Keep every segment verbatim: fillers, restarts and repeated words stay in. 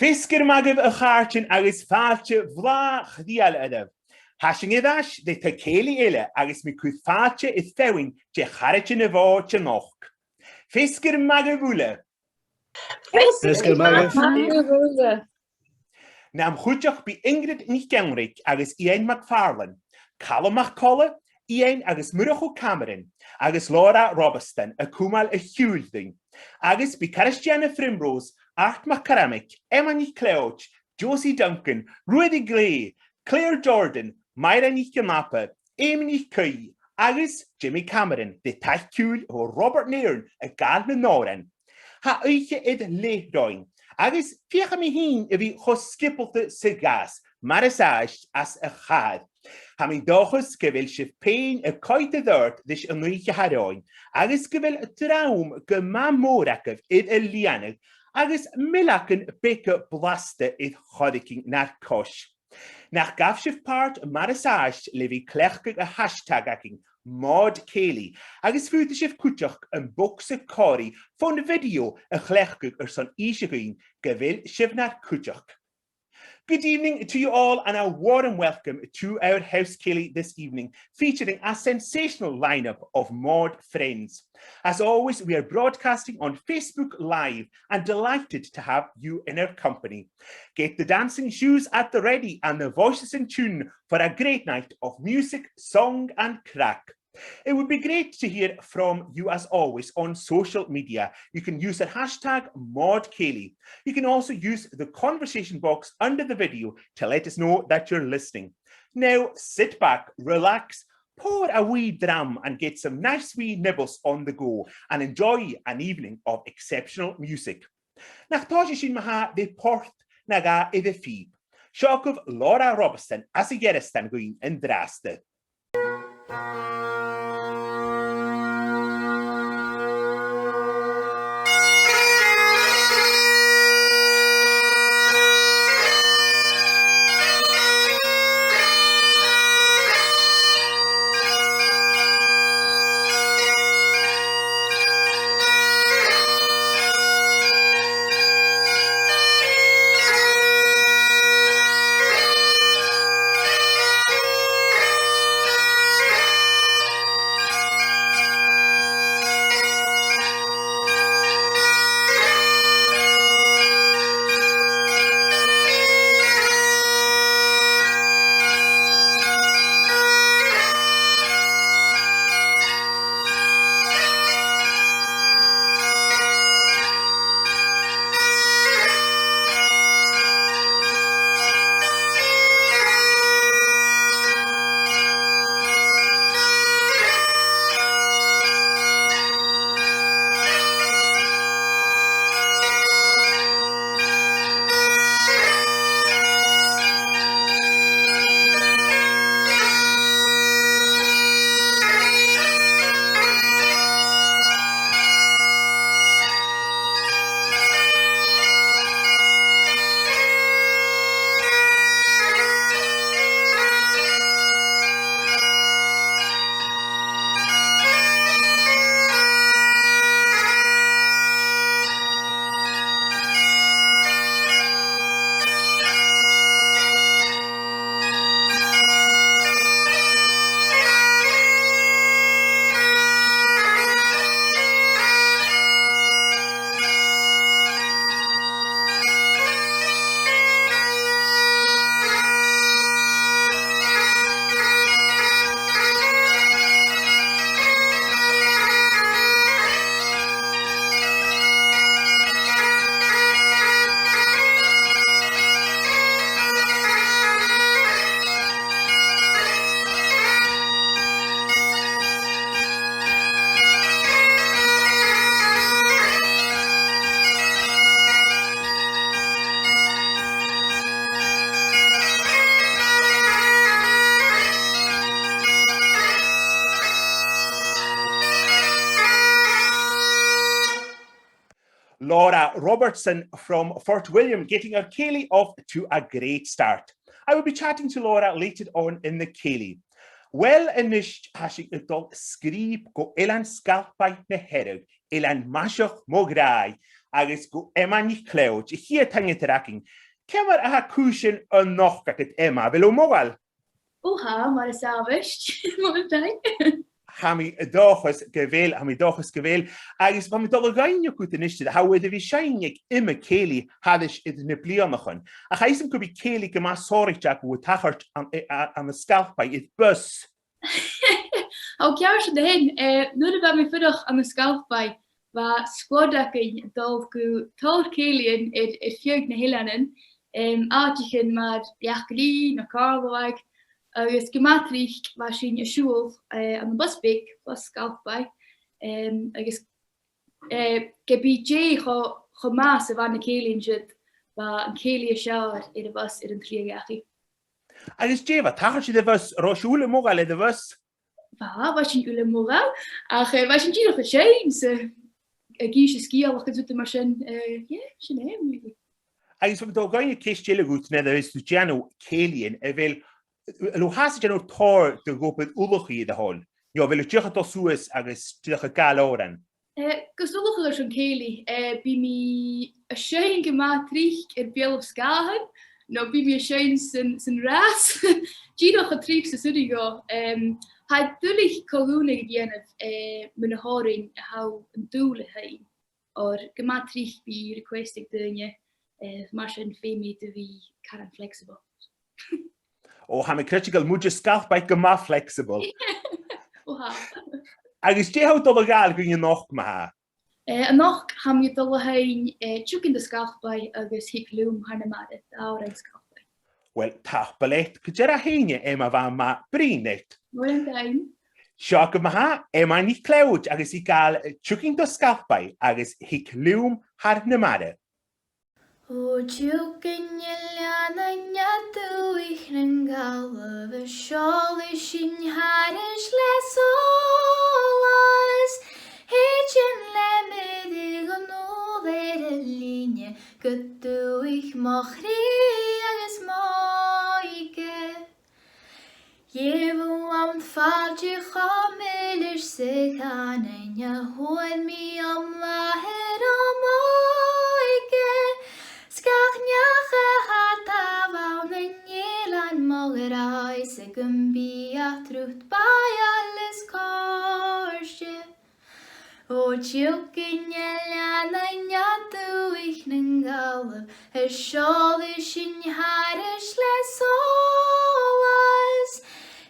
Feasgar math a chàirdean agus fàilte bhlàth chridheil oirbh. Tha sinn air ais le taigh-cèilidh eile agus mi a' cur fàilte air feadhainn de charaidean a' Mhòid a-nochd. Feasgar math uile. Feasgar math uile. Nam chuideachd bidh Ingrid NicEanraig agus Iain MacFarlane, Calum MacColla, Iain agus Murchadh Camshron, agus Laura Robertson a' cumail a' chiùil rinn. Agus bidh Cairistìona Primrose, Art MacCormaig, Emma NicLeòid, Josie Duncan, Ruairidh Glè, Claire Jordan, Myra NicAnapa, Amy NicAoidh, agus Jimmy Cameron, de thaigh-ciùil bho Robert Nairn a' gabhail nan òran. Tha oidhche air leth romhainn, agus feuchaidh mi fhìn a bhith cho sgiobalta 's a ghabhas, mar as àbhaist às a' chàr. Tha mi an dòchas gu bheil sibh fhèin a' coimhead air adhart ris an oidhche a tha romhainn, agus gu bheil dream gu math mòr agaibh air a lìonadh, agus mileagan beaga blasta air choreigin nar cois. Nach gabh sibh pàirt mar as àbhaist le bhith a' cleachdadh a' hashtag againn, Mòd Cèilidh, agus faodaidh sibh cuideachd am bogsa còmhraidh fon bhidio a chleachdadh airson innse dhuinn gu bheil sibh nar cuideachd. Good evening to you all and a warm welcome to our House Cèilidh this evening, featuring a sensational lineup of Mòd friends. As always, we are broadcasting on Facebook Live and delighted to have you in our company. Get the dancing shoes at the ready and the voices in tune for a great night of music, song and crack. It would be great to hear from you as always on social media. You can use the hashtag Mòd Cèilidh. You can also use the conversation box under the video to let us know that you're listening. Now, sit back, relax, pour a wee dram and get some nice wee nibbles on the go and enjoy an evening of exceptional music. Nach tòisich sinn ma-thà ri port no dhà air a' phìob. Seo agaibh Laura Robertson às a' Ghearasdan dhuinn an-dràsta. Laura Robertson from Fort William getting our cèilidh off to a great start. I will be chatting to Laura later on in the cèilidh. Well, a-nis tha sinn a' dol sgrìob gu Eilean Sgalpaigh na Hearadh, eilean maise mo ghràidh, agus gu Emma NicLeòid, a' chiad taingeadair againn. Ciamar a tha cùisean a-nochd agad, Emma? A bheil thu modhail? Ò, tha, mar as àbhaist, mo mhàthair. Tha mi an dòchas gu bheil, tha mi an dòchas gu bheil. Agus bha mi a' dol a dh'fhaighneachd dhut a-nis, tha thu air a bhith a' seinn aig iomadh cèilidh thairis air na bliadhnaichean. Ach tha fhios agam gum bi cèilidh gu math sònraichte agaibh a' tachairt an, a, a, ann an Sgalpaigh air bus. Ò, ceart, sin e. Eh, nuair a bha mi a' fuireach ann an Sgalpaigh, bha squad againn a' dol gu tòrr chèilidhean air, air feadh nan eileanan, em, àiteachan mar Leac Ghleann no Càrlabhagh, agus gu math tric bha sinn a' siubhal, eh, ann am bus beag, bus Sgalpaigh, em, agus, eh, ge bith dè cho, cho math 's a bha na cèilidhean siud, bha an cèilidh as fheàrr air a' bhus air an triath dhachaigh. Agus dè bha a' tachairt air a' bhus, an robh sibh uile modhail air a' bhus? Bha, bha sinn uile modhail, ach, eh, bha sinn dìreach a' seinn 's a, ag innse sgeulachdan 's rudan mar sin, eh, yeah, sin e, really. Agus bha mi a' dol a dh'fhaighneachd ceist eile dhut, nuair a bhios tu a' dèanamh cèilidhean, a bheil, a bheil thu fhathast a' dèanamh tòrr de dh'obair ullachaidh air a thoil? No a bheil thu dìreach a' dol suas agus dìreach a' gabhail òran? Eh, gus ullachadh airson cèilidh, eh, bidh mi a' seinn gu math tric air beulaibh sgàthan, no bidh mi a' seinn san, san fhras. Dìreach an tric 's as urrainn dhomh. Em, tha e duilich co-dhùnadh a dhèanamh, eh, mu na h-òrain a tha thu an dùil a sheinn. Oir gu math tric bidh requests aig daoine, eh, mar sin feumaidh tu a bhith caran flexible. Ò, tha mi a' creidsinn gu bheil muinntir Sgalpaigh gu math flexible. Ò, tha. Agus dè tha thu a' dol a ghabhail dhuinn a-nochd, ma-thà? Eh, a-nochd, tha mi a' dol a sheinn, eh, Tiugainn do Sgalpaigh agus Thig Leam thar na Mara, dà òran Sgalpaigh. Uill, tapadh leat gu dearbh fhèin, Emma, bha e math bruidhinn riut. Mòran taing. Seo agaibh ma-thà, Emma NicLeòid agus i a' gabhail, eh, Tiugainn do Sgalpaigh agus Thig Leam thar na Mara. Ò tiugainn a leannain a' dùthaich nan Gallabh, a' seòladh sinn thairis le sòlas, thèid sinn le meuran ùr air an linne, gu dùthaich mo chridhe agus m' òige. Gheibh thu ann fàilte cho milis 's a chanainn, a fhuair mi om làthair om òige. 'S gach neach a tha tàmh ann an eilean mo ghràidh, 's gum bi iad riut bàidheil is còrdte. Ò tiugainn a leannain a' dùthaich nan Gallabh, a' seòladh sinn thairis le sòlas,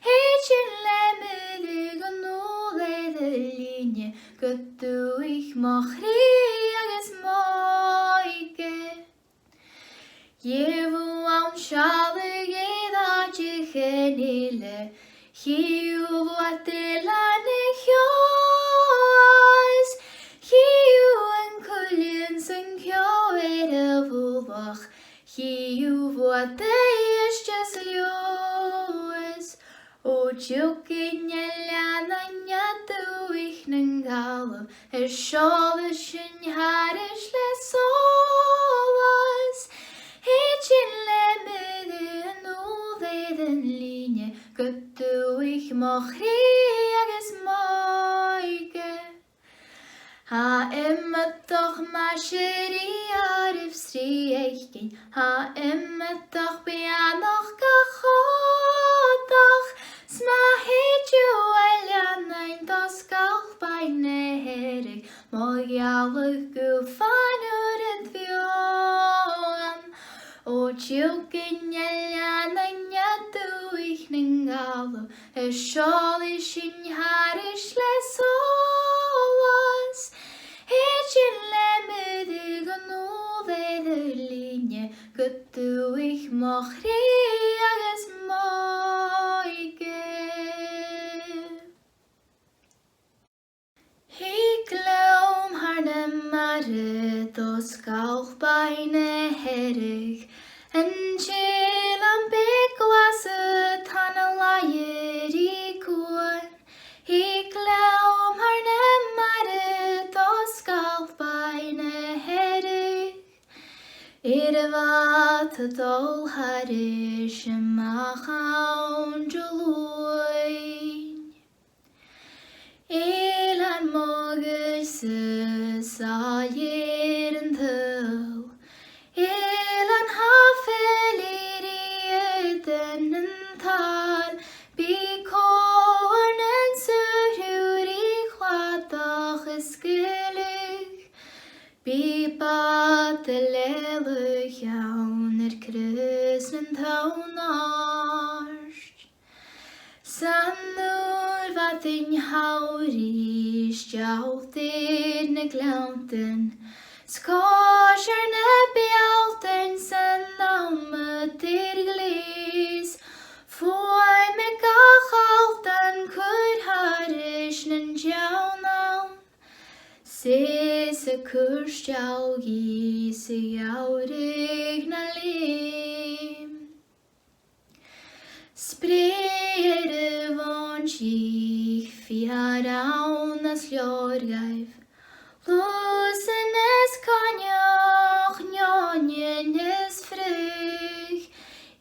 thèid sinn le meuran ùr air an linne, gu dùthaich mo chridhe agus m' òige. Gheibh thu ann sealladh air àiteachan eile, chì thu bhuat eilean a' cheò às, chì thu an cuilean 's an ceò air a' mhullach, chì thu bhuat Uibhist is Leòdhas. Ò tiugainn a leannain a' dùthaich nan Gallabh, a' seòladh sinn thairis le sòlas, thèid sinn le meuran ùr air an linne, gu dùthaich mo chridhe agus m' òige. Tha iomadach maise ri àireamh 's ri fhaicinn, tha iomadach beannachd ga chòmhdach, 's ma thèid thu a leannain do Sgalpaigh na Hearadh, mo ghealladh gu faighnich thu rud bheò ann. Ò tiugainn a leannain a' dùthaich nan Gallabh, a' seòladh sinn thairis le sòlas, thèid sinn le meuran ùr air an linne, gu dùthaich mo chridhe agus m' òige. Thig leam thar na mara do Sgalpaigh na Hearadh, an t-eilean beag glas a tha na làithean ri cuan. Thig leam thar na mara do Sgalpaigh na Hearadh, air a' bhàta a' dol thairis a-mach ann an Diluain. Eilean modhail 's a' sàillear an ceann ort. San uair bha daoine shamhraidh a' sealltainn air na gleanntan, 's cois air na bealltan san àm a' tighinn a-nis, fuaim aig gach altan cur thairis nan teann ann, 's ise a' cur steall dhìot 's a' geamhradh na leum. Spreadh air a' mhòintich feur ann as leòr dhaibh, lusan is coinneach, neòinean is fraoch,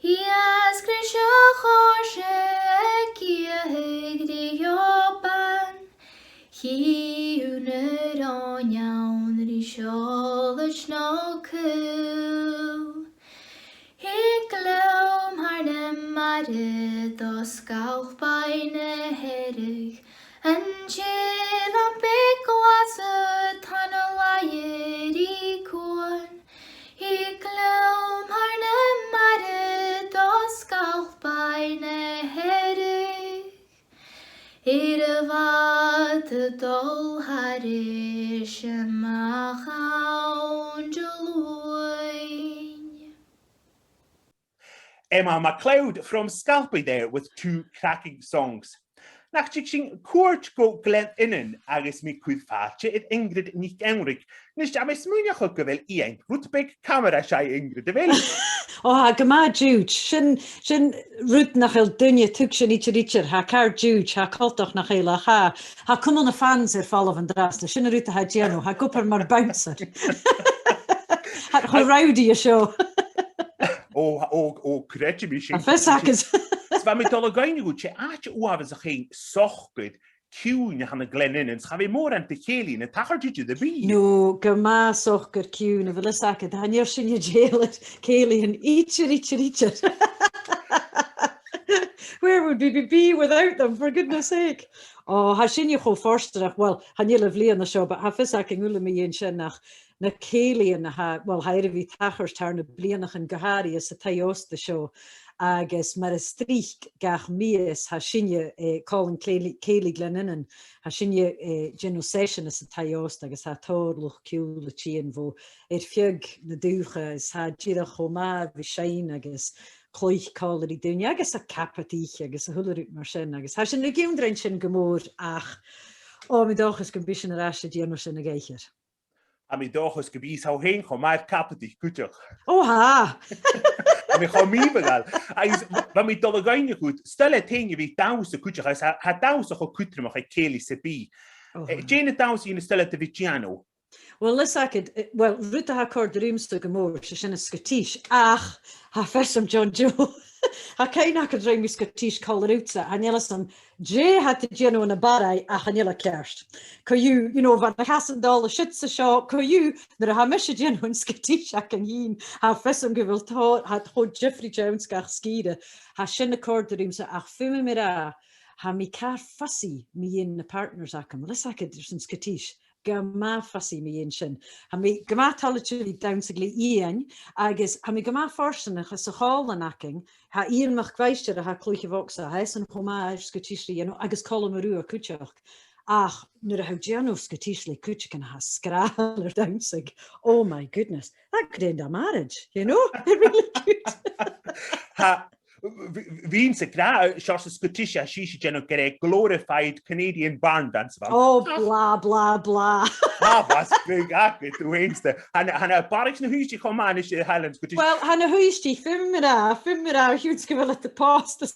iasgrais a' chòrsa ag ithe ri Oban, chì thu na ròin ann ri seòlaid no caol. Thig leam thar na mara do sgalpaigh na Hearadh, an t-eilean beag glas ud tha na laighe ri cuan. Thig leam thar na mara do sgalpaigh na Hearadh, air a' bhàta a' dol thairis a-mach ann an Diluain. Emma MacLeod from Sgalpaigh there with two cracking songs. Nach tig sinn cuairt gu Gleann Fhinnein agus mi a' cur fàilte air Ingrid NicEanraig. A-nis, tha mi a' smaoineachadh gu bheil Iain rud beag camaraidh ri Ingrid, a bheil? Ò, tha, gu math diùid. Sin, sin rud nach eil duine a' tuigsinn idir, idir. Tha e car diùid, tha e coltach nach eil, ach tha, tha e coma na fans air falbh an-dràsta. Sin an rud a tha e a' dèanamh. Tha e ag obair mar bouncer. Tha e cho rowdy an seo. Ò, ò, ò, creididh mi sin. Tha fios agad. Is bha mi a' dol a dh'fhaighneachd dhut, 's e àite uabhasach fhèin socair ciùin a th' ann an Gleann Fhinnein, is cha bhi mòran de chèilidhean a' tachairt idir, a bheil? No, gu math socair ciùin, a bheil fhios agad, chan eil sinn a' dèiligeadh ri chèilidhean idir, idir, idir. Where would we be, be without them, for goodness sake? Ò, tha sinne cho fortanach, well, chan eil a' bhliadhna seo, but tha fios againn uile mu dheidhinn sin, ach na cèilidhean a tha, well, tha air a bhith a' tachairt thar nam bliadhnaichean, gu h-àraidh anns an taigh-òsta seo, agus mar as trice gach mìos tha sinne, eh, còmhla ri cèilidh, cèilidh Ghleann Fhinnein, tha sinne, eh, a' dèanamh seisean anns an taigh-òsta agus tha tòrr luchd-ciùil a' tighinn bho air feadh na dùthcha, is tha e dìreach cho math a bhith a' seinn agus cluich còmhla ri daoine agus a' cabadaich agus a h-uile rud mar sin, agus tha sinn ag ionndrainn sin gu mòr, ach, ò, tha mi an dòchas gum bi sinn air ais a' dèanamh sin a dh'aithghearr. Tha mi an dòchas gum bi sibh fhèin cho math air cabadaich cuideachd. Ò, tha! Tha mi cho mì-mhodhail. Agus bha, bha mi a' dol a dh'fhaighneachd dhut, 's toil leat fhèin a bhith a' dannsa cuideachd, agus tha, tha dannsa cho cudromach aig cèilidh sam bith. Ò, tha. Eh, dè na dannsaichean as toil leat a bhith a' dèanamh? Well, fhios agad, eh, well, rud a tha a' còrdadh riumsa gu mòr, 's e sin an Sgottish, ach tha fhios agam, John Joe, tha cuimhne agad, rinn mi Sgottish còmhla riutsa, chan eil fhios agam dè tha iad a' dèanamh ann am Barraigh, ach chan eil e ceart. Co-dhiù, you know, bha na casan a' dol an siud 's an seo, co-dhiù, nuair a tha mise a' dèanamh an Sgottish agam fhìn, tha fhios agam gu bheil tòrr, tha e cho diofraichte anns gach sgìre, tha sin a' còrdadh riumsa, ach feumaidh mi ràdh, tha mi car fussy mu dheidhinn na partners agam, fhios agad, airson Sgottish. Gu math fussy mu dheidhinn sin. Tha mi gu math toilichte a bhith a' dannsa le Iain, agus tha mi gu math fortanach anns a' chòmhlan againn, tha Iain MacMhaighstir a tha a' cluich a' bhogsa, tha esan cho math air Sgottish ri dhèanamh, agus Colm Ó Ruaidh cuideachd. Ach nuair a tha thu a' dèanamh Sgottish le cuideigin a tha sgràthail air dannsa, oh my goodness, that could end a marriage, you know? It really could. Tha, bh-, bh-, bhithinn-sa ag ràdh, seòrsa Sgottish a tha sibhse a' dèanamh, gur e glorified Canadian barn dance a bh' ann. Oh, blah, blah, blah. Tha, bha sgoinneil agad, thu fhèin-sa. Tha na, tha na barracks na h-Uibhistich cho math a-nis, eh, Highland Sgottish. Well, tha na h-Uibhistich, feumaidh mi ràdh, feumaidh mi ràdh, a chionn 's gu bheil iad a' pòsadh,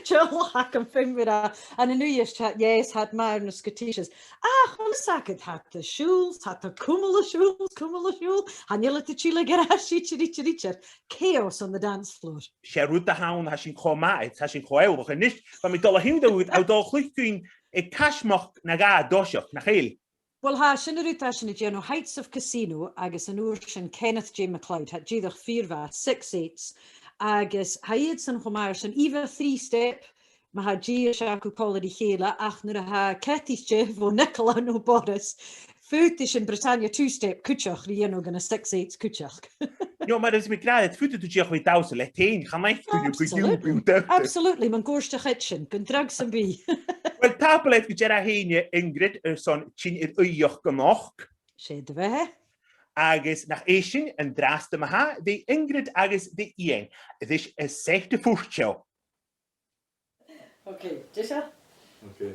teaghlach agam, feumaidh mi ràdh. Tha na h-Uibhistich, tha, yes, tha iad math air na Scottishes. Ach, well, fhios agad, tha iad a' siubhal, tha iad a' cumail a' siubhal, cumail a' siubhal. Chan eil iad a' tilleadh air ais idir, idir, idir. Chaos on the dance floor. 'S e rud a th' ann, tha sinn cho math, tha sinn cho eòlach. A-nis, bha mi a' dol a thionndadh, tha thu a' dol a chluich dhuinn aig Caismeachd no dhà an toiseach, nach eil? Well, tha, sin an rud a tha sinn a' dèanamh, Heights of Casino, agus an uair sin Kenneth J MacLeod, tha e dìreach fìor mhath, Six Eights, agus tha iadsan cho math air sin, even a three step, ma tha dithis aca còmhla ri chèile, ach nuair a tha cead aige bho Nicola no Boris, faodaidh sinn Britannia two step cuideachd ri dhèanamh dha na Six Eights cuideachd. No, mar a bha mi ag ràdh, faodaidh tu dìreach a bhith a' dannsa leat fhèin, chan fhaic duine gu dearbh. Absolutely. Absolutely, mun cuairt a' chidsin, gun dragh sam bith. Uill, tapadh leat gu dearbh fhèin, Ingrid, airson tighinn air aoigheachd a-nochd. 'S e do bheatha. Agus nach èist sinn an-dràsta ma-thà, ri Ingrid agus ri Iain, a-rithist, a' seachd a' phort seo. Ok, deiseil? Ok.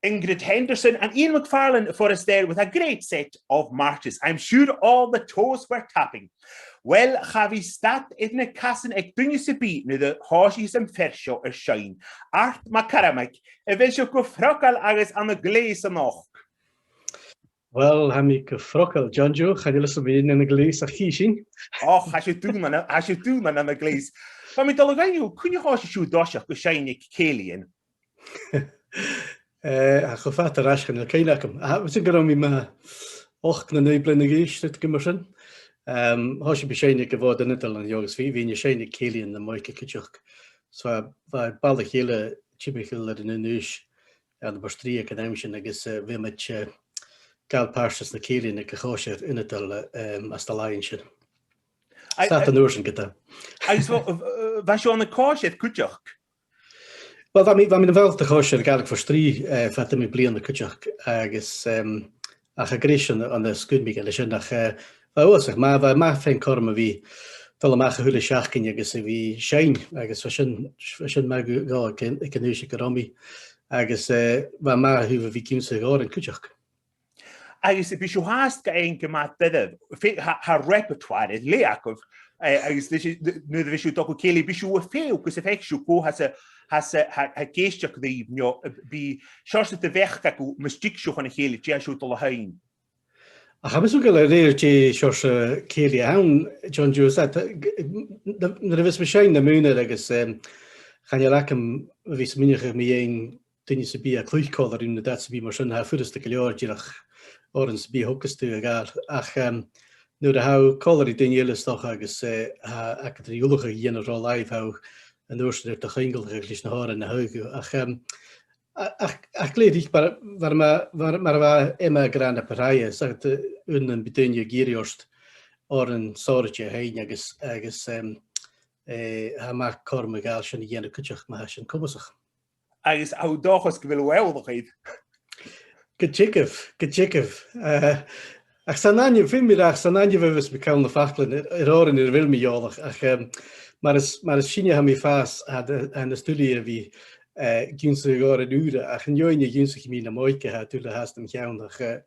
Ingrid Henderson and Iain McFarlane for us there with a great set of marches. I'm sure all the toes were tapping. Uill, cha bhi stad air na casan aig duine sam bith nuair a thòisich am fear seo air seinn. Art MacCarmaig, a bheil sibh gu frogail agus ann an gleus a-nochd? Uill, tha mi gu frogail, John Joe, chan eil fhios agam an e ann an gleus a chì sinn. Och, tha sibh daonnan, tha sibh daonnan ann an gleus. Bha mi a' dol a dh'fhaighneachd, cuin a thòisich sibh an toiseach gu seinn aig cèilidhean? Eh, tha e cho fada air ais, chan eil cuimhne agam. Ah, bha sin gun robh mi mu ochd no naoi bliadhna a dh'aois, rudeigin mar sin. Em, thòisich mi a' seinn aig a' Mhòd Ionadail an-diugh agus bha, bha mi a' seinn aig cèilidhean nam bhaic cuideachd. So, bha, bha balaich eile timcheall air an aon aois ann am Port Rìgh aig an àm sin agus, eh, bha muid, eh, a' gabhail pàirt anns na cèilidhean aig a' chòisir ionadail, eh, em, anns na làithean sin. Agus, stad an uair sin ge-tà. Agus bha, bha sibh ann an còisir cuideachd? Uill, bha mi, bha mi nam bhall de chòisir Ghàidhlig Phort Rìgh, eh, fad iomadh bliadhna cuideachd, agus, em, ach a' ghreis ann, ann an sgoil mi aige leis sin, ach, eh, bha e uabhasach math, bha e math faighinn cothrom a bhith a' dol a-mach a h-uile seachdain agus a bhith a' seinn, agus bha sin, bha sin math gu, gu, aig, aig an aois aig an robh mi, agus, eh, bha e math a thaobh a bhith ag ionnsachadh òrain cuideachd. Agus bidh sibh fhathast ga fhaighinn gu math doirbh, fè-, tha, tha repertoire air leth agaibh, eh, agus leis, nuair a bhios sibh a' dol gu cèilidh, bidh sibh a' feitheamh gus am faic sibh cò às a, às a, tha, tha ag èisteachd ribh, no, eh, bidh seòrsa de bheachd agaibh mus tig sibh chun a' chèilidh, dè tha sibh a' dol a sheinn. Ach tha mi a' smaoineachadh gu bheil e a rèir dè seòrsa cèilidh a th' ann, John Joe, tha, nuair a bhios mi a' seinn nam aonar agus, em, chan eil agam a bhith a' smaoineachadh mu dheidhinn duine sam bith a' cluich còmhla rium no dad sam bith mar sin, tha e furasta gu leòr dìreach òran sam bith a thogas tu a ghabhail. Ach, em, nuair a tha thu còmhla ri daoine eile 's dòcha agus, eh, tha agad ri ullachadh a dhèanamh ro làimh, tha thu an uair sin air do chuingealachadh leis na h-òrain a th' agad. Ach, em, A-, ach, ach glè thric mar, mar, mar, mar, mar a bha Emma ag ràdh na bu tràithe, 's aithne dhut, eh, uaireannan bidh daoine ag iarraidh ort òrain sònraichte fhaighinn agus, agus, em, eh, tha e math cothrom a ghabhail sin a dhèanamh cuideachd ma tha sin comasach. Agus tha thu an dòchas gu bheil thu eòlach air. Gu dearbh, gu dearbh. Eh, ach 's ann an-diugh, feumaidh mi ràdh, 's ann an-diugh a bhios mi a' call na faclan air, air òrain air a bheil mi eòlach, ach, em, mar as, mar as sine a tha mi a' fàs, tha, tha e nas duilghe a bhith, eh, ag ionnsachadh òrain ùra, ach an fheadhainn a dh'ionnsaich mi nam òige, tha e duilich fhathast nam cheann, ach, eh,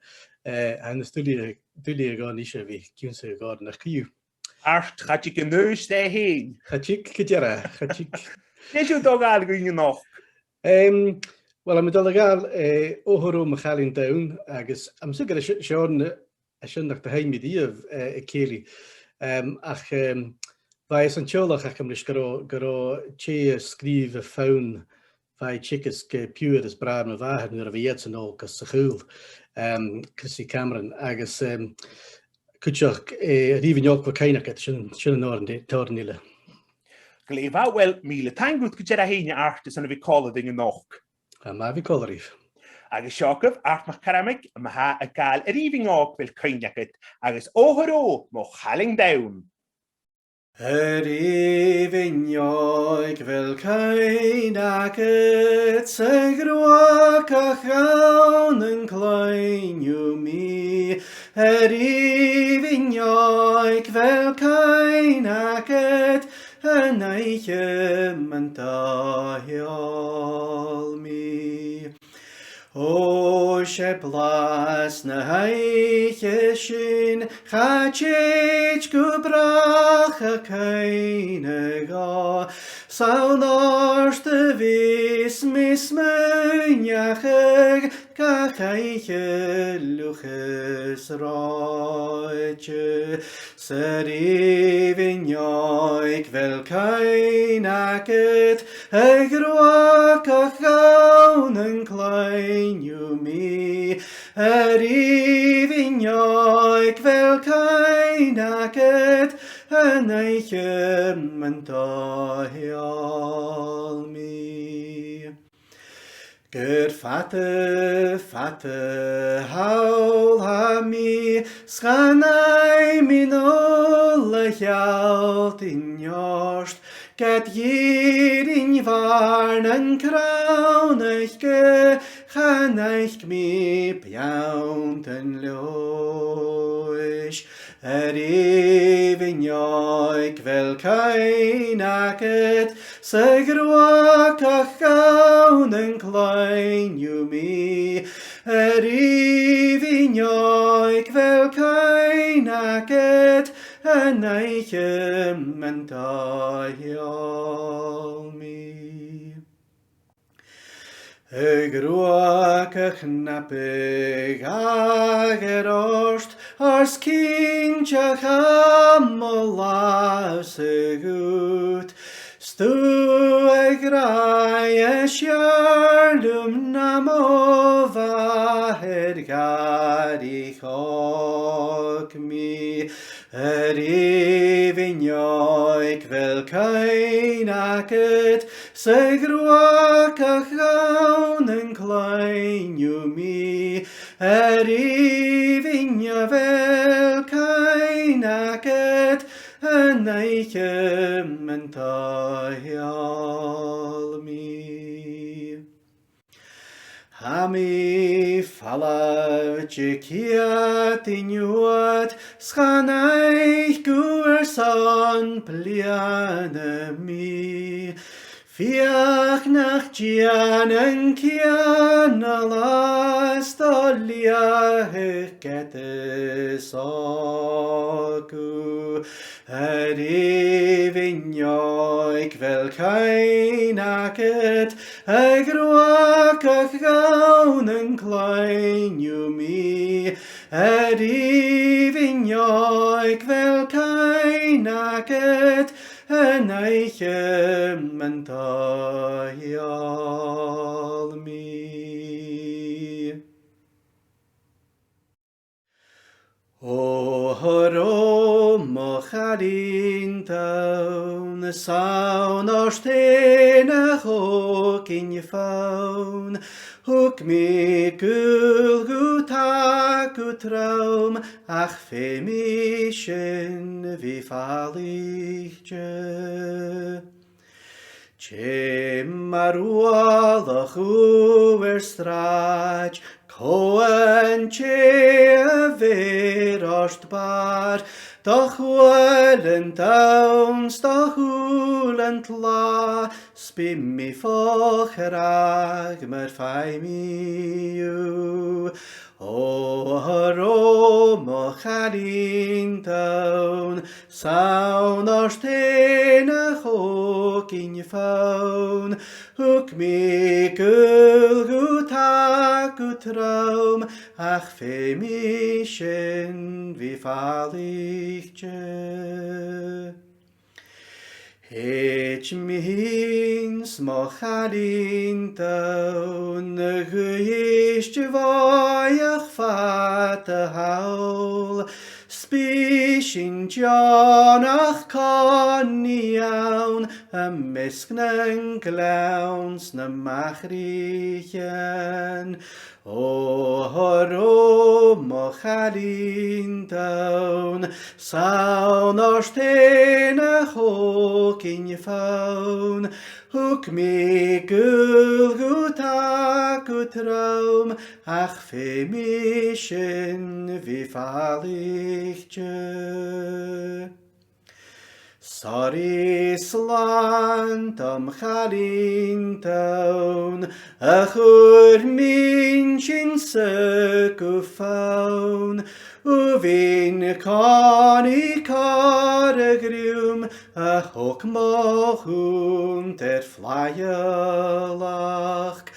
eh, tha e nas duilghe, duilghe dhomh a-nis a bhith ag ionnsachadh òrain, ach co-dhiù. Art, cha tig an aois dha fhèin. Cha tig gu dearbh, cha tig. Dè tha thu a' dol a ghabhail dhuinn a-nochd? Em, uill, tha mi a' dol a ghabhail, eh, Otharò mo Chailin Donn, agus tha mi a' smaoineachadh gur e seo, seo an, eh, seo an aon rud a thagh mi riamh, eh, a Cèilidh. Em, ach, em, bha e san teaghlach agam leis gun robh, gun robh tè a sgrìobh am fonn, bha e a' teagasg, eh, piuthar is bràthair mo mhàthar nuair a bha iadsan òg anns a' chaol, em, Chrissie Cameron, agus, em, cuideachd, eh, A Rìbhinn Òg Bheil Cuimhne Agad, sin, sin an t-òran, t-òran eile. Glè mhath, uill, mìle taing dhut gu dearbh fhèin, Art, airson a bhith còmhla rinn a-nochd. Tha e math a bhith còmhla ribh. Agus seo agaibh Art MacCarmaig, ma-thà, a' gabhail A Rìbhinn Òg Bheil Cuimhne Agad, agus Otharò mo Chailin Donn. A rìbhinn òig, bheil cuimhne agad, 's a ghruagach dhomh nan cluinn thu mi? A rìbhinn òig, bheil cuimhne agad, an oidhche mun do sheòl mi? Ò, 's e blas na h-oidhche sin, cha tèid gu bràth a' chuimhne dhomh, 's ann ort a bhios mi a' smaoineachadh gach oidhche fhliuch is reòite. 'S a rìbhinn òig, bheil cuimhne agad, a ghruagach dhomh nan cluinn thu mi? A rìbhinn òig, bheil cuimhne agad, an oidhche mun do sheòl mi? Gur fada, fada thall tha mi, 's chan fhaigh mi an uile shealltainn ort, gad dh'fhìrinn bhàrr nan crònaiche, chan fhaic mi beanntan leòdhais. A rìbhinn òig, bheil cuimhne agad, 's a ghruagach dhomh nan cluinn thu mi? A rìbhinn òig, bheil cuimhne agad, an oidhche mun do sheòl mi? A ghruagach, na bu gheàrr ort, oir 's cinnteach tha mo làmh-sa dhut, 's tu ag ràdh as fheàrr leam na mo mhàthair, gàrraidh òg mi. A rìbhinn òig, bheil cuimhne agad, 's a ghruagach dhomh nan cluinn thu mi? A rìbhinn, a bheil cuimhne agad, an oidhche mun do sheòl mi? Tha mi falbh de Chiadain ud, 's chan fhaic thu airson bliadhna mi. Feuch nach dèan an cianalas do leathadh ged as òg thu. A rìbhinn òig, bheil cuimhne agad, a ghruagach dhomh nan cluinn thu mi? A rìbhinn òig, bheil cuimhne agad, an oidhche mun do sheòl mi? Otharò mo chailin donn, 's ann ort fhèin a thog gin fonn. Thug mi gaol gu tagadh trom, ach feumaidh sin a bhith falaichte. Tha mi mar uallach thu air sràid, còmhla ri tè a bheir ort bàrr, do chuailean donn 's do shùilean tlàth, 's bidh mi fo chreach mura faigh mi thu. O, a Roma, mo chailin donn, 's ann ort fhèin a thog gin fonn. Thug mi gaol gu tagadh trom, ach feumaidh sin a bhith falaichte. Thèid mi fhìn 's mo chailin donn a dh'Uibhist a' Bhàigh fada thall, 's bidh sinn deònach còmhnaidh ann am measg nan gleann 's nam machair-cinn. O, a Roma, mo chailin donn, 's ann ort fhèin a thog gin fonn. Thug mi gaol gu tagadh trom, ach feumaidh sin a bhith falaichte. 'S toil leam slàn dhom chailin donn, a chuir m' inntinn-sa gu fonn. Ubhainn còmhnaidh còir a dhruim, a thog mo chunnt air flaithealachd.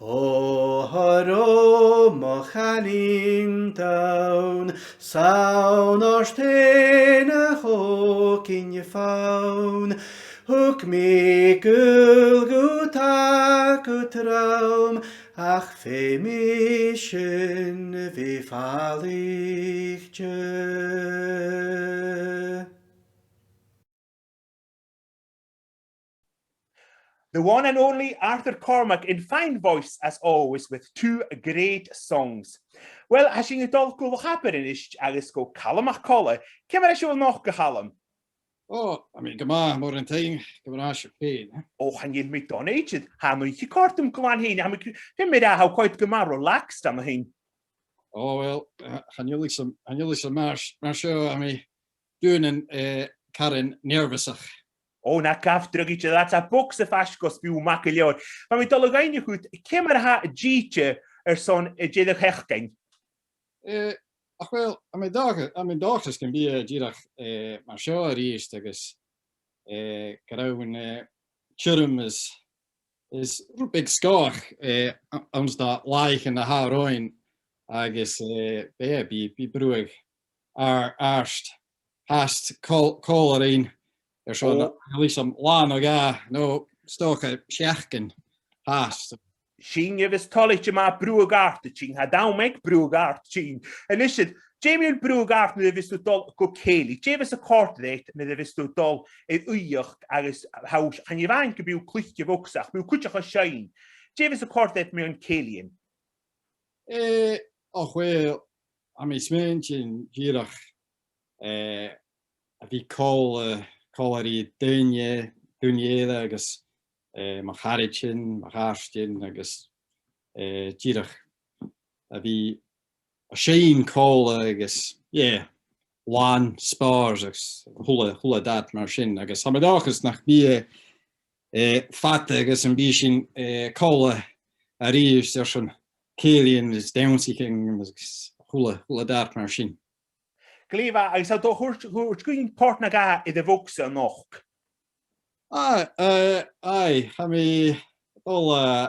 O, a Roma, mo chailin donn, 's ann ort fhèin a thog gin fonn. Thug mi gaol gu tagadh trom, ach feumaidh sin a bhith falaichte. The one and only Arthur Cormack in fine voice as always with two great songs. Well, tha sinn a' dol gu Loch Abar a-nis agus gu Calum MacColla. Ciamar a tha sibh a-nochd, a Chaluim? O, tha mi gu math, mòran taing, ciamar a tha sibh fhèin? O, chan eil mi dona idir, tha an oidhche a' còrdadh rium glan fhèin, tha mi, feumaidh mi ràdh, tha mi quite gu math relaxed an-sin. O, well, eh, chan eil fhios agam, chan eil fhios agam mar, mar seo, tha mi daonnan, eh, caran nervous-ach. O, na gabh dragh idir, tha bogsa faisg os bith math gu leòr. Tha mi a' dol a dh'fhaighneachd dhut, ciamar a tha an t-sìde airson an deireadh-sheachdain? Eh, ach, well, tha mi an dòcha-, tha mi an dòchas gum bi e dìreach, eh, mar seo a-rithist agus, eh, gun robh, eh, tioram is, is rud beag sgòthach, eh, a-, anns na làithean a tha romhainn agus, eh, bidh, bidh, bidh bruthadh àr-, àrd fhathast còmh-, còmhla rinn airson, o, chan eil fhios agam, là no dhà, no 's dòcha seachdain fhathast. Sin a bhios toilichte ma tha bruthadh àrd a' tighinn, tha an t-àm aig bruthadh àrd a' tighinn. A-nis, dè mu dheidhinn bruthadh àrd nuair a bhios tu a' dol gu cèilidh? Dè bhios a' còrdadh riut nuair a bhios tu a' dol air aoigheachd agus tha, chan e a-mhàin gum bi thu a' cluich a' bhogsa ach bidh thu cuideachd a' seinn? Dè bhios a' còrdadh riut mu na cèilidhean? Eh, och, well, tha mi a' smaointinn dìreach, eh, a bhith còmhla, còmhla ri daoine, daoine eile agus, eh, mo charaidean, mo chàirdean agus, eh, dìreach a bhith a' seinn còmhla agus, yeah, làn spòrs agus a h-uile, a h-uile dad mar sin. Agus tha mi an dòchas nach bi e, eh, fada agus am bi sinn, eh, còmhla a-rithist airson cèilidhean is dannsa-king agus a h-uile, a h-uile dad mar sin. Glè mhath, agus tha thu a' toirt, a' toirt dhuinn pàirt no dhà air a' bhogsa a-nochd? Ah, eh, aye, tha mi a' dol, eh,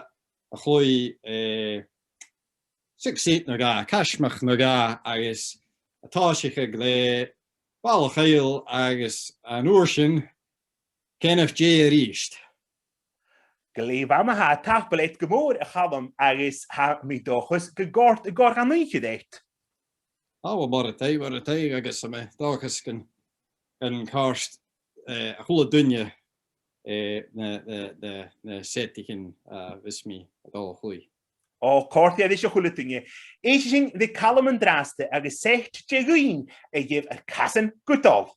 a chluich, eh, succeed no dhà, caismeachd no dhà, agus a' tòiseachadh le Baile Chàrnaigh agus an uair sin, Ceann a' Bhàigh a-rithist. Glè mhath ma-thà, tapadh leat gu mòr, a Chaluim, agus tha mi an dòchas gun còrd, gun còrd an oidhche riut. Ah, well, mòran taing, mòran taing, agus tha mi an dòchas gun, gun còrd, eh, a h-uile duine eh, na, na, na, na seaiteichean, eh, a bhios mi a' dol a chluich. O, chòrd e ris a h-uile duine. Èistibh ri Calum an-dràsta agus seit de dhuinn a gheibh ar casan gu dol.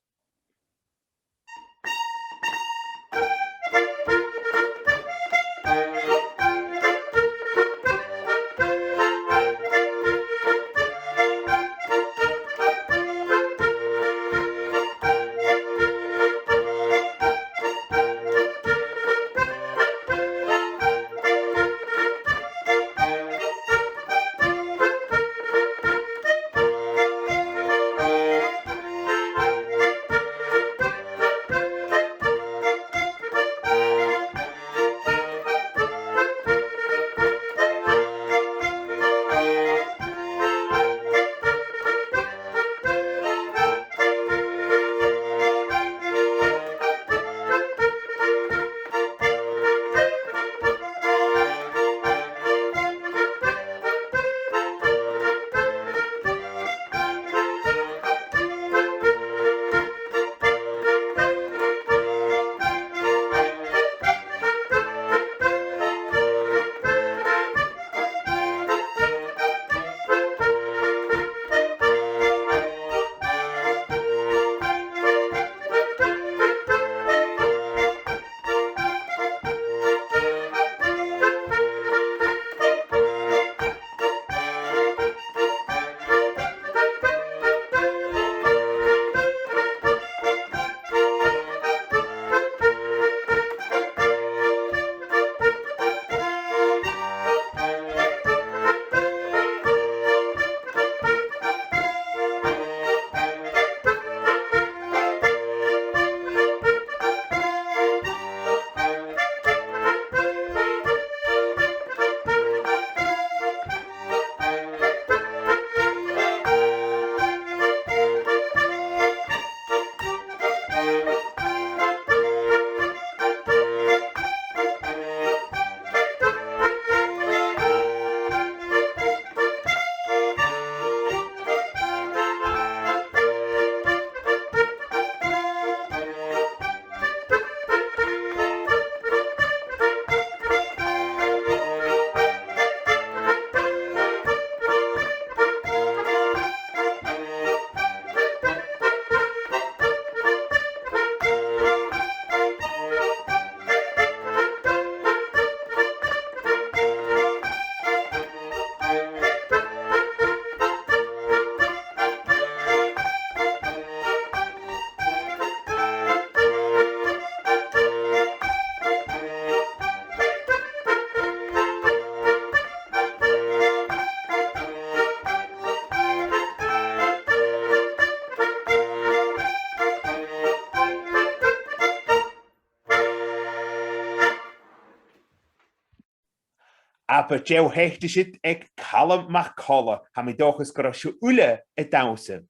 Abair deagh sheachdain siud aig Calum MacColla, tha mi an dòchas gun robh sibh uile a' dannsa.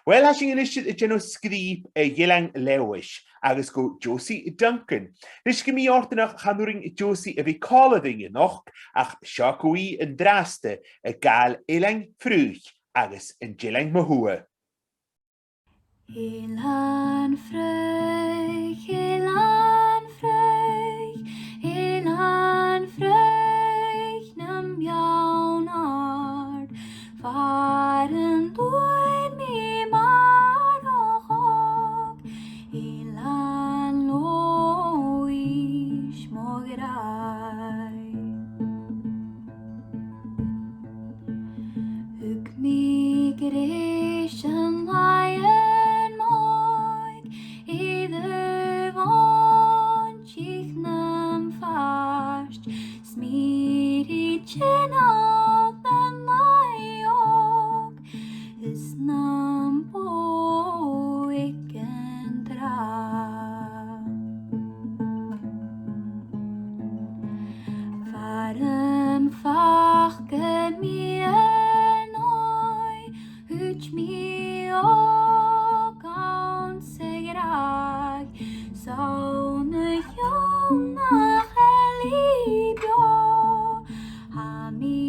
Uill, tha sinn a-nis a' dèanamh sgrìob a dh'Eilean Leòdhais agus gu Josie Duncan. Ris gu mì-fhortanach chan urrainn Josie a bhith còmhla rinn a-nochd, ach seo i an-dràsta a' gabhail Eilean Fraoich agus an t-Eilean mu thuath. Eilean Fraoich, Eilean Fraoich, Eilean Fraoich nam beann àrd, far an d' fhuair mi m' athair a' chogadh, Eilean Leòdhais mo ghràidh. Thug mi greis an làithean mòid, air a' bhòn-tìr nam phàiste, smìrich tinn-fhalt nan laigh òg, is nam bò aig an tràth. Far am faca mi an òigh, thuit mi òg anns a' ghràdh, 's ann a chionn nach eil i beò, tha mi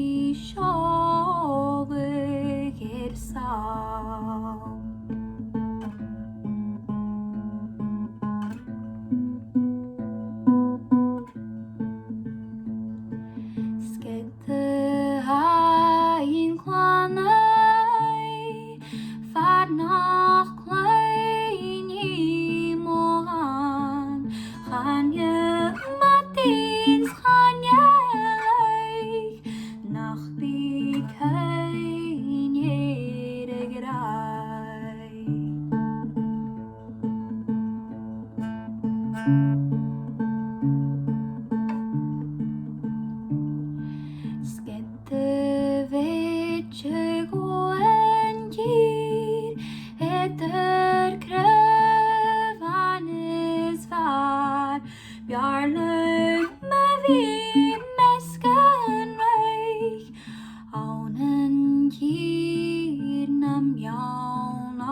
Air na meadhanan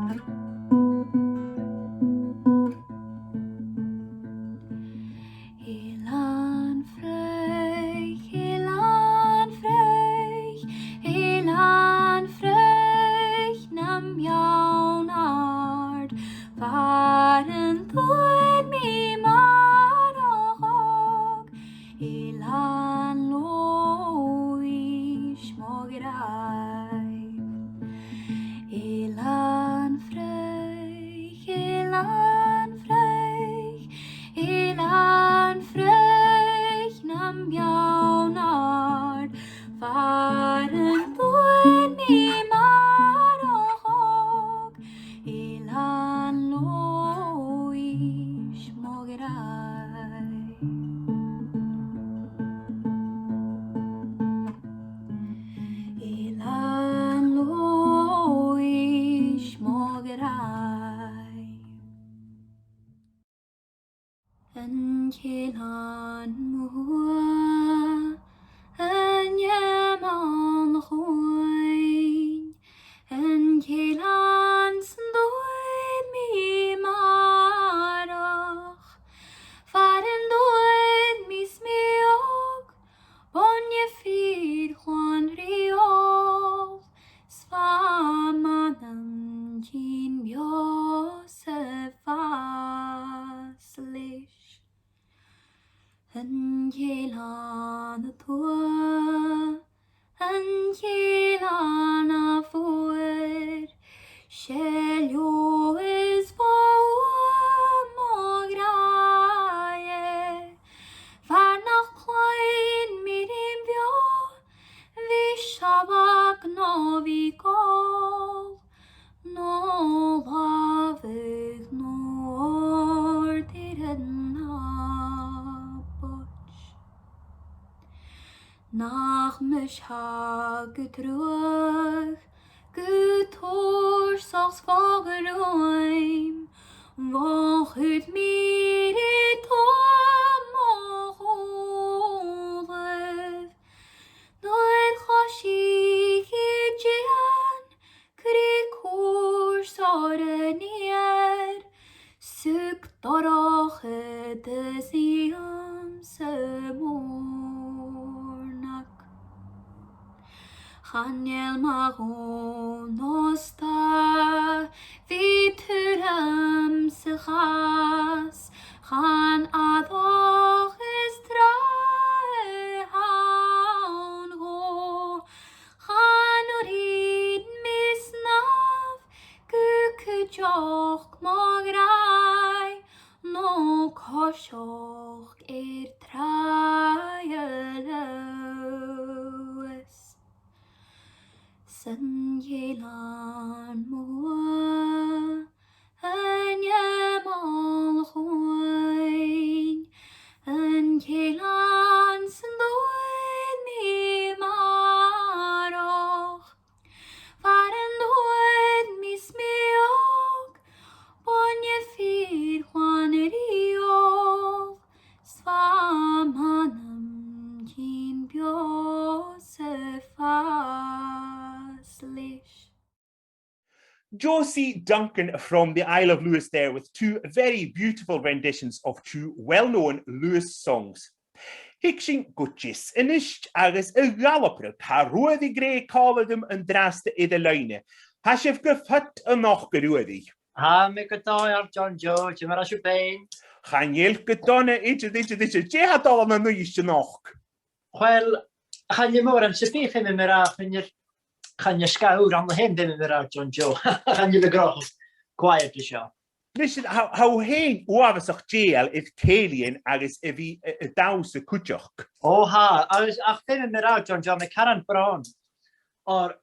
àrd. Eilean fraoich, eilean fraoich, eilean fraoich na meadhanan àrd. Far an d' fhuair mi m' athair òg, Eilean Leòdhais mo ghràidh. Eilean fraoich, eilean fraoich, eilean fraoich na meadhanan àrd. Far an d' fhuair mi m' athair òg, Eilean Leòdhais mo ghràidh. Eilean Leòdhais mo ghràidh. An t-Eilean Mòr, an t-Eilean Mhòr, an t-Eilean san d' fhuair mi m' athair òg, far an d' fhuair mi 's mi òg, boinne fìor chlann ri òl, 's bha m' anam tighinn beò 's a bhith leis. An t-Eilean a Tuath, an t-Eilean a Mhòr, 's e Leòdhas bho thuath mo ghràidh e, far nach cluinn mi rìm bheò, bhith sealg no bhith ag òl, no làmhach no òrd air an abairt. Nach mise tha gu truagh, gu tùrsach 's fo dhruim, bho chuir mi ri tuath mo chùlaibh, nuair choisich i dìon, cruth cùrs oirre an iar, 's ug dorchadas ionnsa mòr-nach. Chan eil mo dhòigh no stad, bidh tuaiream sa chas, chan fhada ach is tràth a th' ann dhomh, chan urrainn mi snàmh gu cuideachd mo ghràidh, no coiseachd air tràigh a Leòdhais. San t-Eilean Mòr, an t-Eilean Mòr, an t-Eilean san d' fhuair mi m' athair òg, far an d' fhuair mi 's mi òg, boinne fìor chlann ri òl, 's bha m' anam tighinn beò 's a bhith leis. Josie Duncan from the Isle of Lewis there with two very beautiful renditions of two well-known Lewis songs. Thig sinn gu deas a-nis agus a dh'Alba, tha Ruairidh Ghreig còmhla rium an-dràsta air an loidhne. Tha sibh gu fad a-nochd, a Ruairidh. Tha mi gu dòigheil, a John Joe, dè mar a tha sibh fhèin? Chan eil gu dona idir, idir, idir. Dè tha dol ann an Uibhist a-nochd? Uill, chan eil mòran sam bith, feumaidh mi ràdh, chan eil, chan eil sgath ùr ann a th' ann, feumaidh mi ràdh, John Joe. Chan eil a' ghnothach quiet an seo. Nis, tha, tha thu fhèin uabhasach dèidheil air cèilidhean agus a bhith a', a' dannsa cuideachd. Ò, tha, agus, ach feumaidh mi ràdh, John Joe, tha mi caran brònach, oir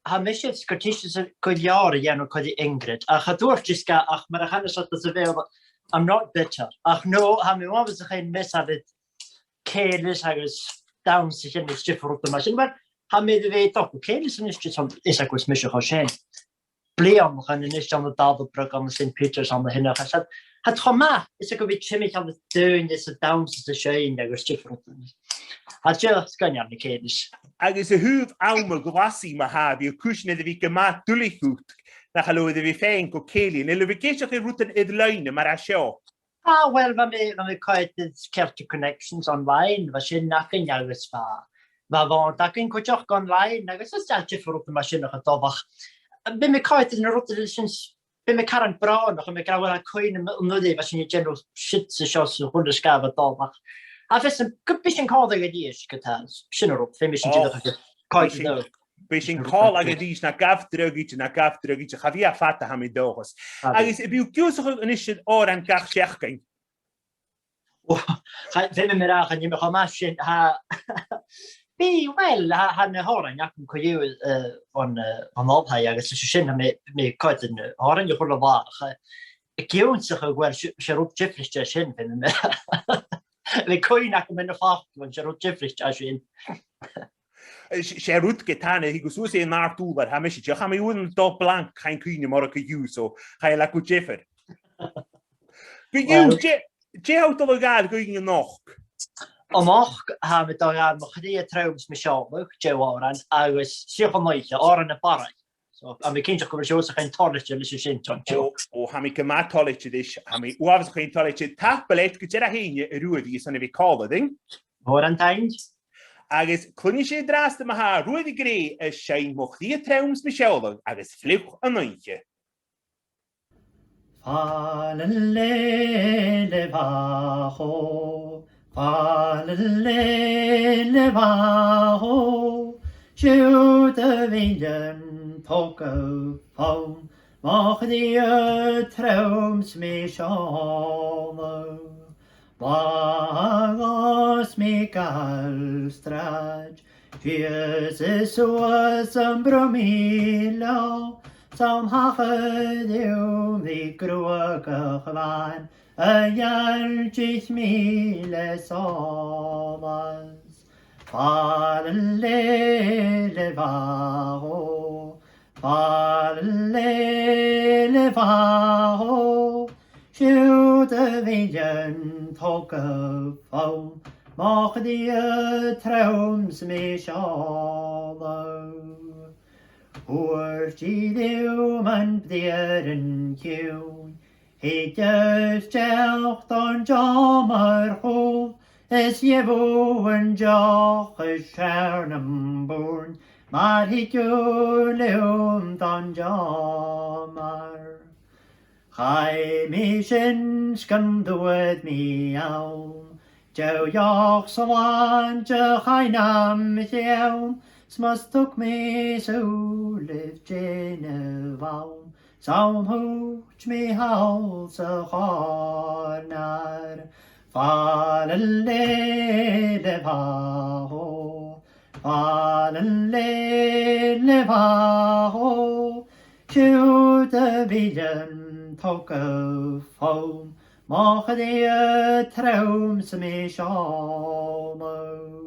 tha mise sgìth gu leòr a' dèanamh còmhla ri Ingrid, ach cha tuirt i sgath, ach mar a chanas iad sa Bheurla, I'm not bitter. Ach no, tha mi uabhasach fhèin measail air cèilidhean agus dannsa, sin, is diofar rudan mar sin. Mar, tha mi air a bhith a' dol gu cèilidhean a-nis, is, is agus mise cho sean. Bliadhnaichean a-nis ann an Dalabrog, ann an Saint Peter's, ann an sin, ach, is iad, tha iad cho math, is e gu bhith timcheall air daoine is a' dannsa is a' seinn agus diofar rudan. Tha iad sgoinneil, na cèilidhs. Agus a thaobh àm a' ghlasaidh ma-thà, bidh cùisean air a bhith gu math duilich dhut, nach eil, a bhith faighinn gu cèilidh. A bheil thu ag èisteachd ri rudan air-loidhne mar a tha seo? Ah, well, bha mi, bha mi a' coimhead air Celtic Connections online, bha sin againn agus bha, bha bhonn againn cuideachd online, agus is dòcha diofar rudan mar sin a tha dol, ach bha mi a' coimhead air na rudan sin, bha mi caran brònach, bha mi ag ràdh, uill, tha cuimhne agam an uair a bha sinn a' dèanamh siud 's a seo 's a h-uile sgath a tha dol, ach tha fhios agam gum bi sinn còmhla a-rithist, ge-tà, sin an rud, feumaidh sinn dìreach a bhith còmhla a-rithist. Bidh sinn còmhla a-rithist, na gabh dragh idir, na gabh dragh idir, cha bhi e fada, tha mi an dòchas. Agus am bi thu ag ionnsachadh a-nis òran gach seachdain? Ò, cha, feumaidh mi ràdh, chan eil mi cho math sin, tha, bidh, well, tha, tha na h-òrain agam co-dhiù, eh, bhon, eh, bhon oilthigh, agus leis sin tha mi, mi a' coimhead air na h-òrain a h-uile là, ach, eh, ag ionnsachadh, well, 's e, 's e rud diofraichte a tha sin, feumaidh mi, bidh cuimhne agam air na faclan, 's e rud diofraichte a tha sin. Eh, 's e, 's e rud, ge-tà, nuair a thig thu suas air an àrd-ùrlar, tha mise, dìreach, tha mi uaireannan a' dol blank, chan eil cuimhne agam orra co-dhiù, so chan eil e gu diofar. Co-dhiù, dè, dè tha thu a' dol a ghabhail dhuinn a-nochd? A-nochd, tha mi a' dol a ghabhail Mo Chridhe, Trom 's Mi Seòladh, deagh òran, agus Suidheachadh an Oidhche, òran na Barraigh. So, tha mi cinnteach gu bheil sibhse a' faighinn toilichte leis a sin, John Joe. Ò, ò, tha mi gu math toilichte ris, tha mi uabhasach fhèin toilichte. Tapadh leat gu dearbh fhèin, a Ruairidh, airson a bhith còmhla rinn. Mòran taing. Agus cluinnidh sinn an-dràsta ma-thà Ruairidh Gray a' seinn Mo Chridhe, Trom 's Mi Seòladh agus Fliuch an Oidhche. Fa la le le fa ho, fa la le le fa ho, siud a bhith an togail fodham, mo chridhe, trom 's mi seòladh. Blag os mi gal sràid, sìos is suas am bromaí leò, 's ann thachair rium ri gruagach bhàn, a ghealltaich mi le sòlas. Fa la le le fa ho, fa la le le fa ho, siud a bhith an togail fodham, mo chridhe, trom 's mi seòladh. Thuirt i rium am briathran ciùin, thig a-steach don t-seòmar chùil, is gheibh thu an deoch as fheàrr nam bùrn, mur thig thu leam don t-seòmar. Chaidh mi sin 's gun d' fhuair mi ann, deagh dheoch slàinte chaidh nam cheann, 's mus tug mi sùil air dèanamh ann, 's ann thuit mi thall sa chòrnair. Fa la le le fa ho, fa la le le fa ho, siud a bhith an togail fodham, mo chridhe, trom 's mi seòladh.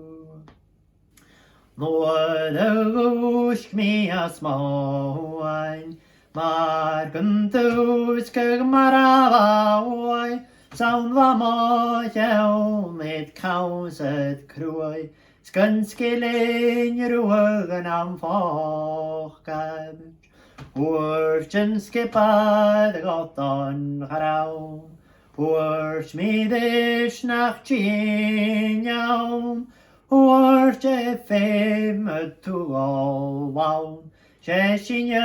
Nuair a dhùisg mi às mo shuain, mar gun dùisgeadh mar a bha uair, 's ann bha mo cheann air call 's air cruaidh, 's gun sgillinn ruadh nam phòcaid. Thuirt an sgiobair dhomh don chrann, thuirt mi ris nach tigeadh ann, thuirt e, feumaidh tu dhol ann, 's e sinne a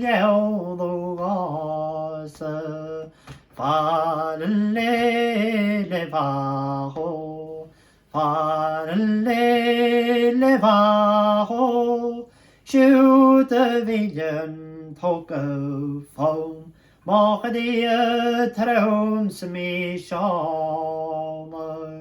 dh'fheòil thu dhòmhsa. Fa la le le fa ho, fa la le le fa ho, siud a bhith an togail fodham, mo chridhe, trom 's mi seòladh.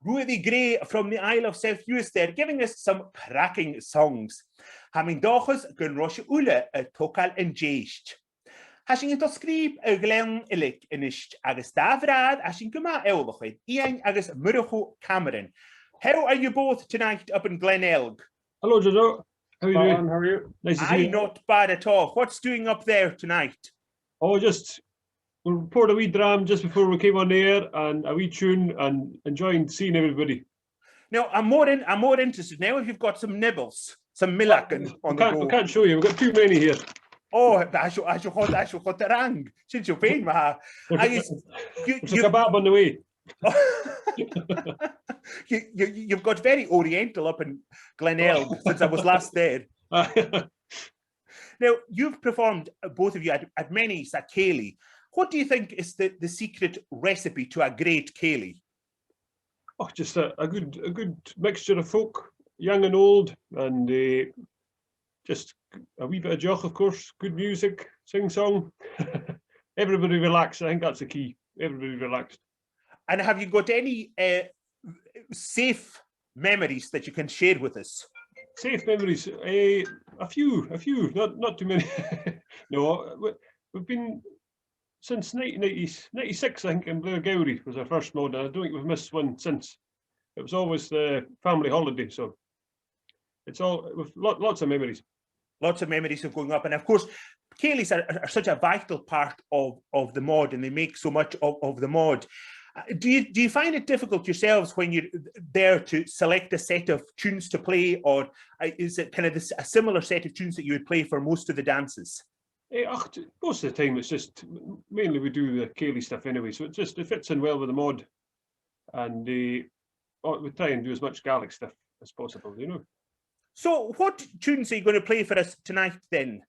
Ruairidh Gray from the Isle of South Uist there, giving us some cracking songs. Tha mi an dòchas gun robh sibh uile a' togail an dèidh. Tha sinn a' dol a sgrìobhadh a' Ghleann Uillig a-nis, agus dà bhràthair a tha sinn gu math eòlach air, Iain agus Murchadh Cameron. How are you both tonight up in Glen Elg? Hello, Jojo. How are you doing? How are you? Nice to see you. Aye, not bad at all. What's doing up there tonight? Oh, just, we poured a wee dram just before we came on air and a wee tune and enjoying seeing everybody. Now, I'm more in-, I'm more interested now if you've got some nibbles, some milk and on the go. We can't, we can't show you. We've got too many here. Oh, tha seo, tha seo cho, tha seo cho trang. Sin seo fhèin, ma-thà. There's a, there's a kebab on the way. You, you, you've got very oriental up in Glen Elg since I was last there. Now, you've performed, uh, both of you, at, at many sa cèilidh. What do you think is the, the secret recipe to a great cèilidh? Oh, just a, a good, a good mixture of folk, young and old, and, eh, just a wee bit of jock, of course, good music, sing-song. Everybody relaxed, I think that's the key. Everybody relaxed. And have you got any, eh, safe memories that you can share with us? Safe memories? Eh, a few, a few, not, not too many. No, we, we've been since nineteen ninety, ninety-six, I think, in Blairgowrie was our first Mòd, and I don't think we've missed one since. It was always the family holiday, so it's all, we've lo-, lots of memories. Lots of memories of going up, and of course, cèilidhs are, are, are such a vital part of, of the Mòd, and they make so much of, of the Mòd. Uh, do you, do you find it difficult yourselves when you're there to select a set of tunes to play, or, uh, is it kind of this, a similar set of tunes that you would play for most of the dances? Eh, ach, t-, most of the time it's just, m-, mainly we do the cèilidh stuff anyway, so it just, it fits in well with the Mòd. And, eh, oh, we try and do as much Gaelic stuff as possible, you know. So, what tunes are you gonna play for us tonight then?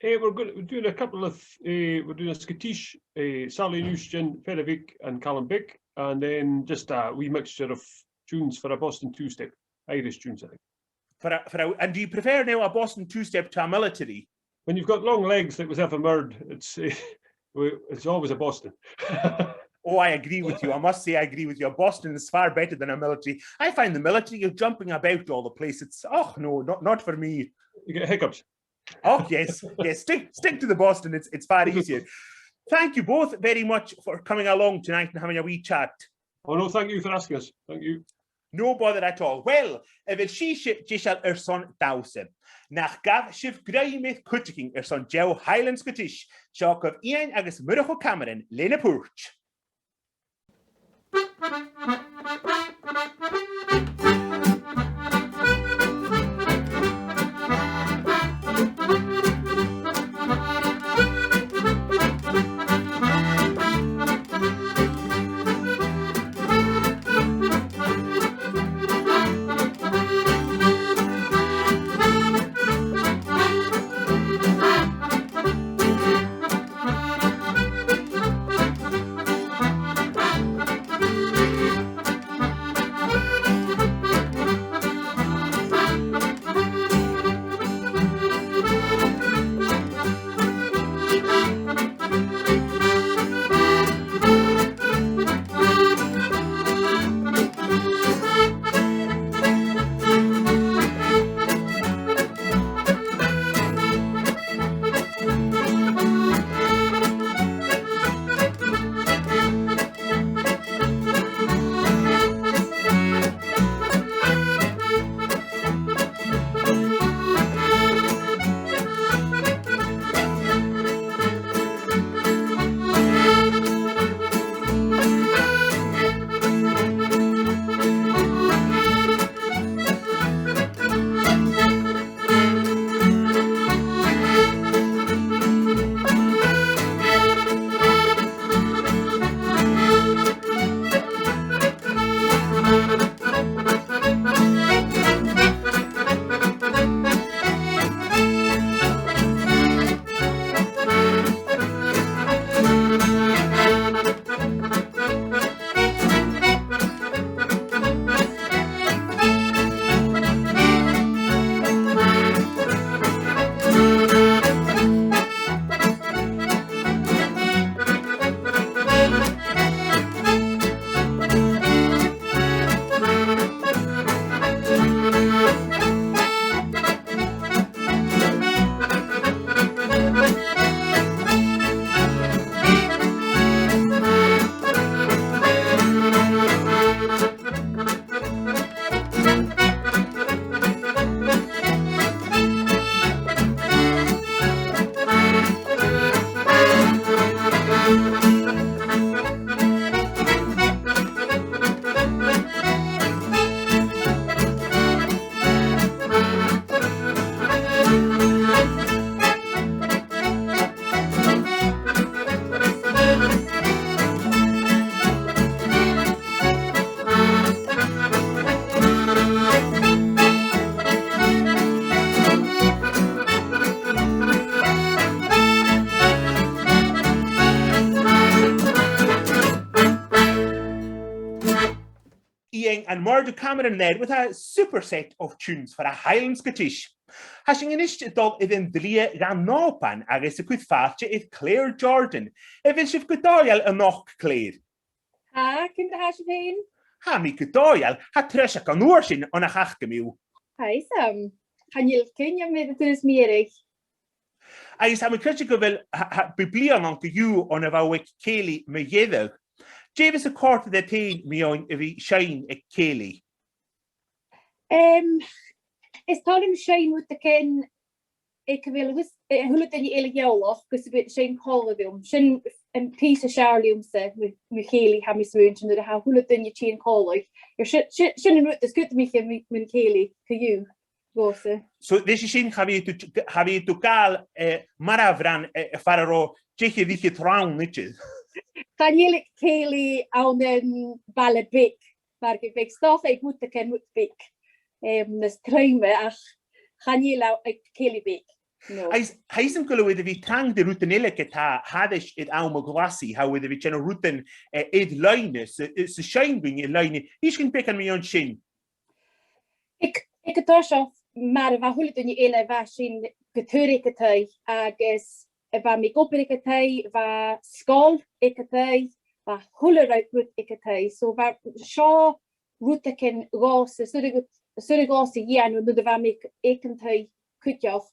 Eh, we're gonna, we're doing a couple of, eh, we're doing a Scotish, eh, Sally Newshin, Fear a' Bheag and Calum Beg, and then just a wee mixture of tunes for a Boston two-step, Irish tunes, I think. For a, for a, and do you prefer now a Boston two-step to a military? When you've got long legs like we have in Murd, it's, eh, we, it's always a Boston. Oh, I agree with you. I must say I agree with you. A Boston is far better than a military. I find the military, you're jumping about all the place. It's, oh, no, not, not for me. You get hiccups. Oh, yes, yes. Stick, stick to the Boston. It's, it's far easier. Thank you both very much for coming along tonight and having a wee chat. Oh, no, thank you for asking us. Thank you. No bother at all. Well, a bheil sibhse deiseil airson dannsa? Nach gabh sibh grèim air cuideigin airson deagh Highland Scotish? Seo agaibh Iain agus Murchadh Cameron le na Pooirt. And Murdo Cameron there with a super set of tunes for a Highland Scottish. Tha sinn a-nis a' dol air an t-slighe dhan Òban agus a' cur fàilte air Claire Jordan. A bheil sibh gu dòigheil a-nochd, Claire? Tha, ciamar a tha sibh fhèin? Tha mi gu dòigheil, tha treis aig an uair sin on a chaic mi. Tha fhios agam. Chan eil cuimhne agam air an turas mu dheireadh. Agus tha mi a' creidsinn gu bheil, tha, tha, bidh bliadhna ann co-dhiù on a bha thu aig cèilidh mu dheireadh. Dè bhios a' còrdadh riut fhèin mu dheidhinn a bhith a' seinn aig cèilidh? Em, is toil leam seinn rudeigin aig a bheil a h-uile, eh, a h-uile duine eile eòlach gus am bi iad a' seinn còmhla rium. Sin am pìos as fheàrr leamsa mu, mu chèilidh, tha mi a' smaointinn, nuair a tha a h-uile duine a' tighinn còmhla. Air si-, si-, sin an rud as cudromaiche mu, mun chèilidh, co-dhiù, dhòmhsa. So, leis a sin, cha bhi thu, cha bhi thu a' gabhail, eh, mar a bhruidhinn, eh, far an robh deich air fhichead rann idir. Chan eil cèilidh ann am baile beag, mar gum biodh, 's dòcha aig rudeigin rud beag, em, nas truime, ach chan eil a-, aig cèilidh bheag. No. Agus tha fhios agam gu bheil thu air a bhith trang de rudan eile ge-tà thairis air àm a' ghlasaidh, tha thu air a bhith a' dèanamh rudan, eh, air-loidhne, 's a', 's a' seinn dhuinn air-loidhne. Innis dhuinn beagan mu dheidhinn sin. Aig, aig an toiseach, mar a bha a h-uile duine eile, bha sinn gu tur aig an taigh, agus bha mi ag obair aig an taigh, bha sgoil aig an taigh, bha a h-uile ru-, rud aig an taigh. So bha seo rudeigin dhòmhsa, 's urrainn, 's urrainn dhòmhsa a dhèanamh nuair a bha mi aig, aig an taigh cuideachd,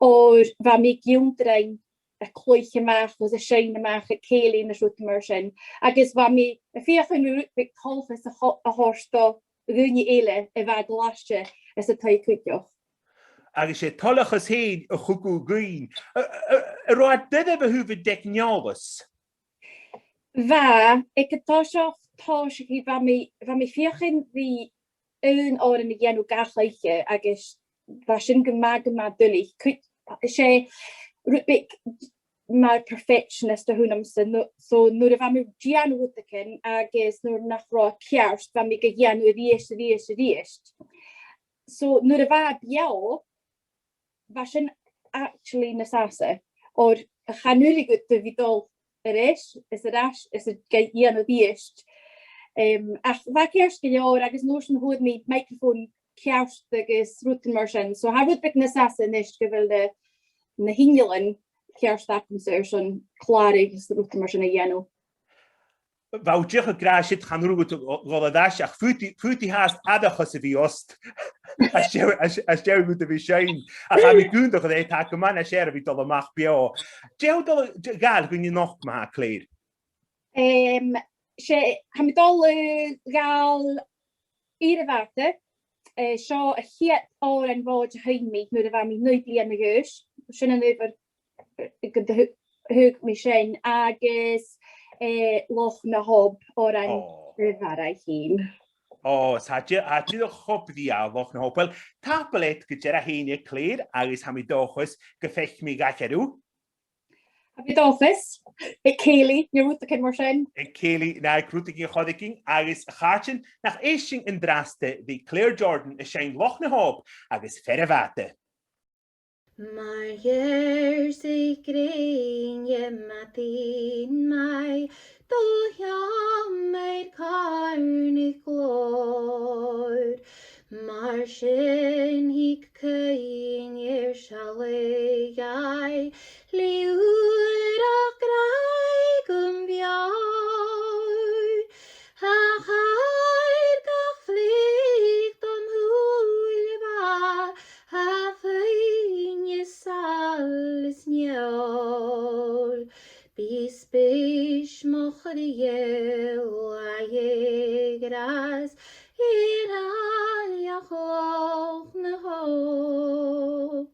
oir bha mi ag ionndrainn a' cluich a-mach agus a' seinn a-mach aig cèilidh 's rudan mar sin. Agus bha mi a' feuchainn ri rud beag toileachas a tho-, a thoirt do dhaoine eile a bha glaiste anns an taigh cuideachd. Agus 's e toileachas fhèin a thug thu dhuinn. A, a, a, an robh e doirbh a thaobh an teicneòlais? Bha, aig an toiseach, tòisichidh, bha mi, bha mi a' feuchainn ri aon òran a dhèanamh gach oidhche agus bha sin gu math, gu math duilich. Cuid, 's e rud beag mar perfectionist a th' annamsa, no, so nuair a bha mi a' dèanamh rudeigin agus nuair nach robh e ceart, bha mi ga dhèanamh a-rithist, a-rithist, a-rithist. So nuair a bha e beò, bha sin actually nas fhasa, oir chan urrainn dhut a bhith a' dol air ais is air ais is a' dèanamh a-rithist. Em, ach bha e ceart gu leòr, agus an uair sin fhuair mi microphone ceart agus rudan mar sin. So tha e rud beag nas fhasa a-nis gu bheil na, na h-innealan ceart agamsa airson clàradh agus rudan mar sin a dhèanamh. Bha thu dìreach ag ràdh siud, chan urrainn dhut a dhol air ais, ach faodaidh, faodaidh fhathast aithreachas a bhith ort às dèidh, às, às dèidh dhut a bhith a' seinn. Ach tha mi cinnteach gu bheil e, tha e gu math nas fheàrr a bhith a' dol a-mach beò. Dè tha thu a' dol a, a ghabhail dhuinn a-nochd, ma-thà, Claire? Em, 's e, tha mi a' dol a ghabhail Air a' Bhàta, eh, seo a' chiad òran mhòr a sheinn mi nuair a bha mi naoi bliadhna a dh'aois. Sin an adhbhar, eh, gun do thu-, thug mi sin, agus, eh, Loch na h-Òb, òran a mharbhainn. Ò, 's e, 's e, 's e Loch na h-Òb a th' ann, Loch na h-Òb. Uill, tapadh leat gu dearbh fhèin, a Claire, agus tha mi an dòchas gum faic mi gach aon dhiubh. Tha mi an dòchas, aig cèilidh, no rudeigin mar sin. Aig cèilidh, no aig rudeigin a' choreigin, agus a chàirdean, nach èist sinn an-dràsta ri Claire Jordan a' seinn Loch na h-Òb agus Fear a' Bhàta. Mar ghearr sa ghrèin madainn math, do sheòmar càrnaidh glòir. Mar sin thig caoineadh air sealladh, liùrach gràidh gum beòir. Ach air gach fliuch dom shùil mhath, tha fuine sail is neòil. Bidh spèis mo chridheil a dh'eagras air àilleach Loch na h-Òb.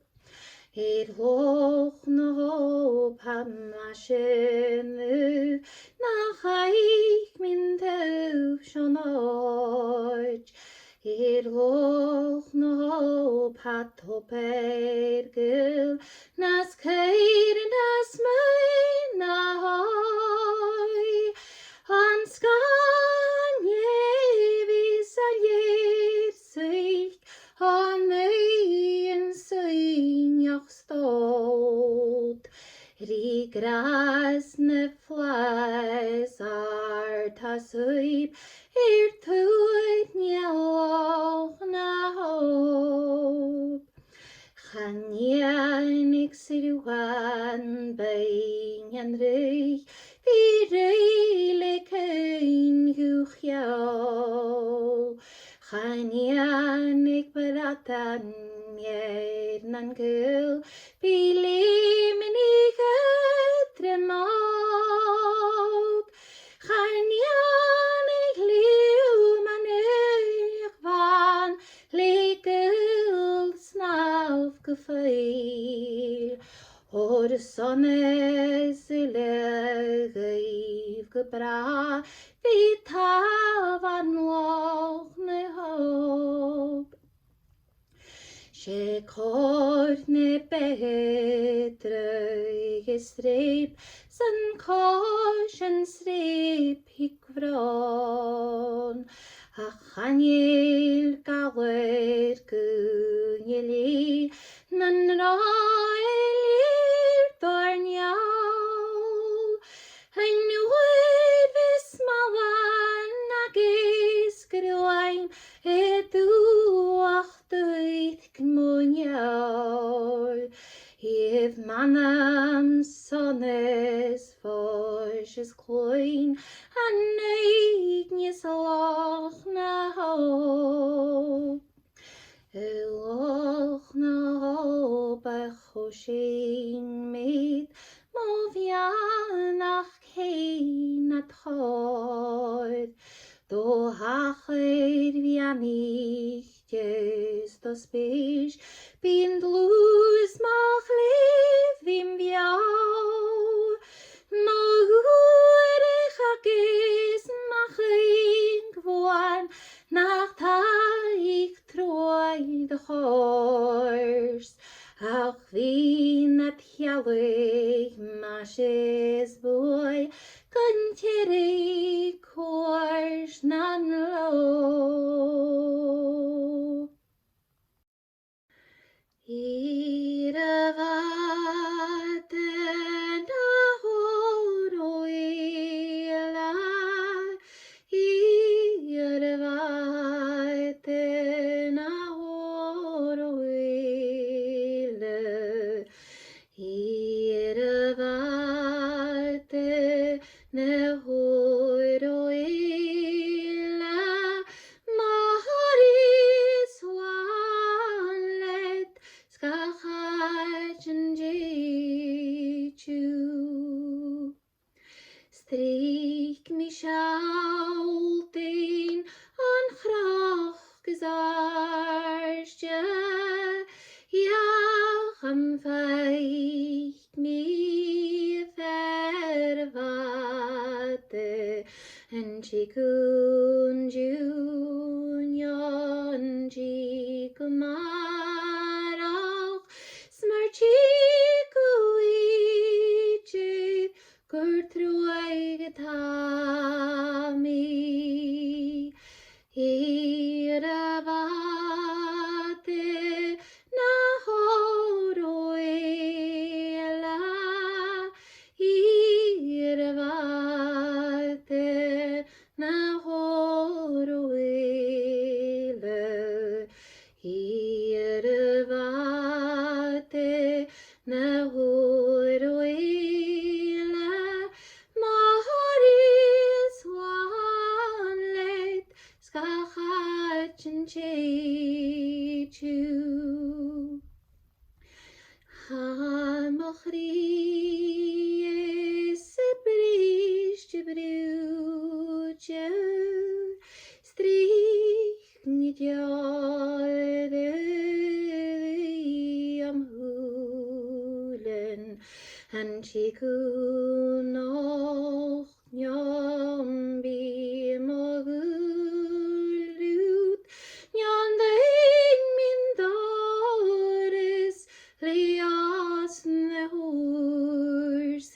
Air Loch na h-Òb tha maise mu nach fhaic mi an taobh seo an àite. Air Loch na h-Òb tha tobar gaoil nas caoire, nas motha na h-oighe. An sgàineadh bhios a lèir suic, an uighean suaineach stòlda, ri gràs na flaitheas àrd. sùib air tuairnealach na h-Òb. Chan ionnaig sruan binn an rìgh, bidh rìgh le caoin gu cheòl. Chan ionnaig bradan air nan caol, bidh leum an Ìre Mòig. Chan ionnaig leum an Each Bhàn le gaol snàmh gu foill. Oir 's ann às a leth dhaoibh gu bràth bidh tàmh an Loch na h-Òb. 'S e còrr na beatha dragh a' streap, 's an cois an streap thig bhròn. Ach chan eil galar gu nì leth nan robh leth dor neòil. An uair bhios smalan agus gruaim a' dùghadh duitc mu neòil, gheibh m' anam sonas, fois is cluinn an uaigneas Loch na h-Òb. A Loch na h-Òb, a choisinn-sa mo bheannachd, cò nad chòir, do thachair bheannaich is do spèis, bidh an dlùth 's mo chleith bhim beò. Mo dhùrachd agus mo chuing bhuan, nach tàinig truaill do chors, ach bidh nad shealladh maise is buaidh gun teirigh cuairt nan leòb. Iarmhairean na h-Òr Mhaoile, iarmhairean na h-Òr Mhaoile, iarmhairean na h-Òr Mhaoile, mar is làn leat 's gach àit an tèid thu. Strìoc mi sealltainn on chnoc as àirde, dh'fhàg am faic mi fear fhada, an tig thu an-diugh no an tig thu a-màireach, 's mur tig thu idir gur truagh a tha mi. Iarmhairean na h-Òr Mhaoile, iarmhairean na h-Òr Mhaoile, iarmhairean na h-Òr Mhaoile, mar is làn leat 's gach àit an tèid thu. Tha mo chridhe 's a' bhris a' bhrùidear, strìoc mi deòir am shùilean, an tig thu a-nochd no am bi mo dhùil riut, no an dèan mi an doras leòs na h-ùrsaich.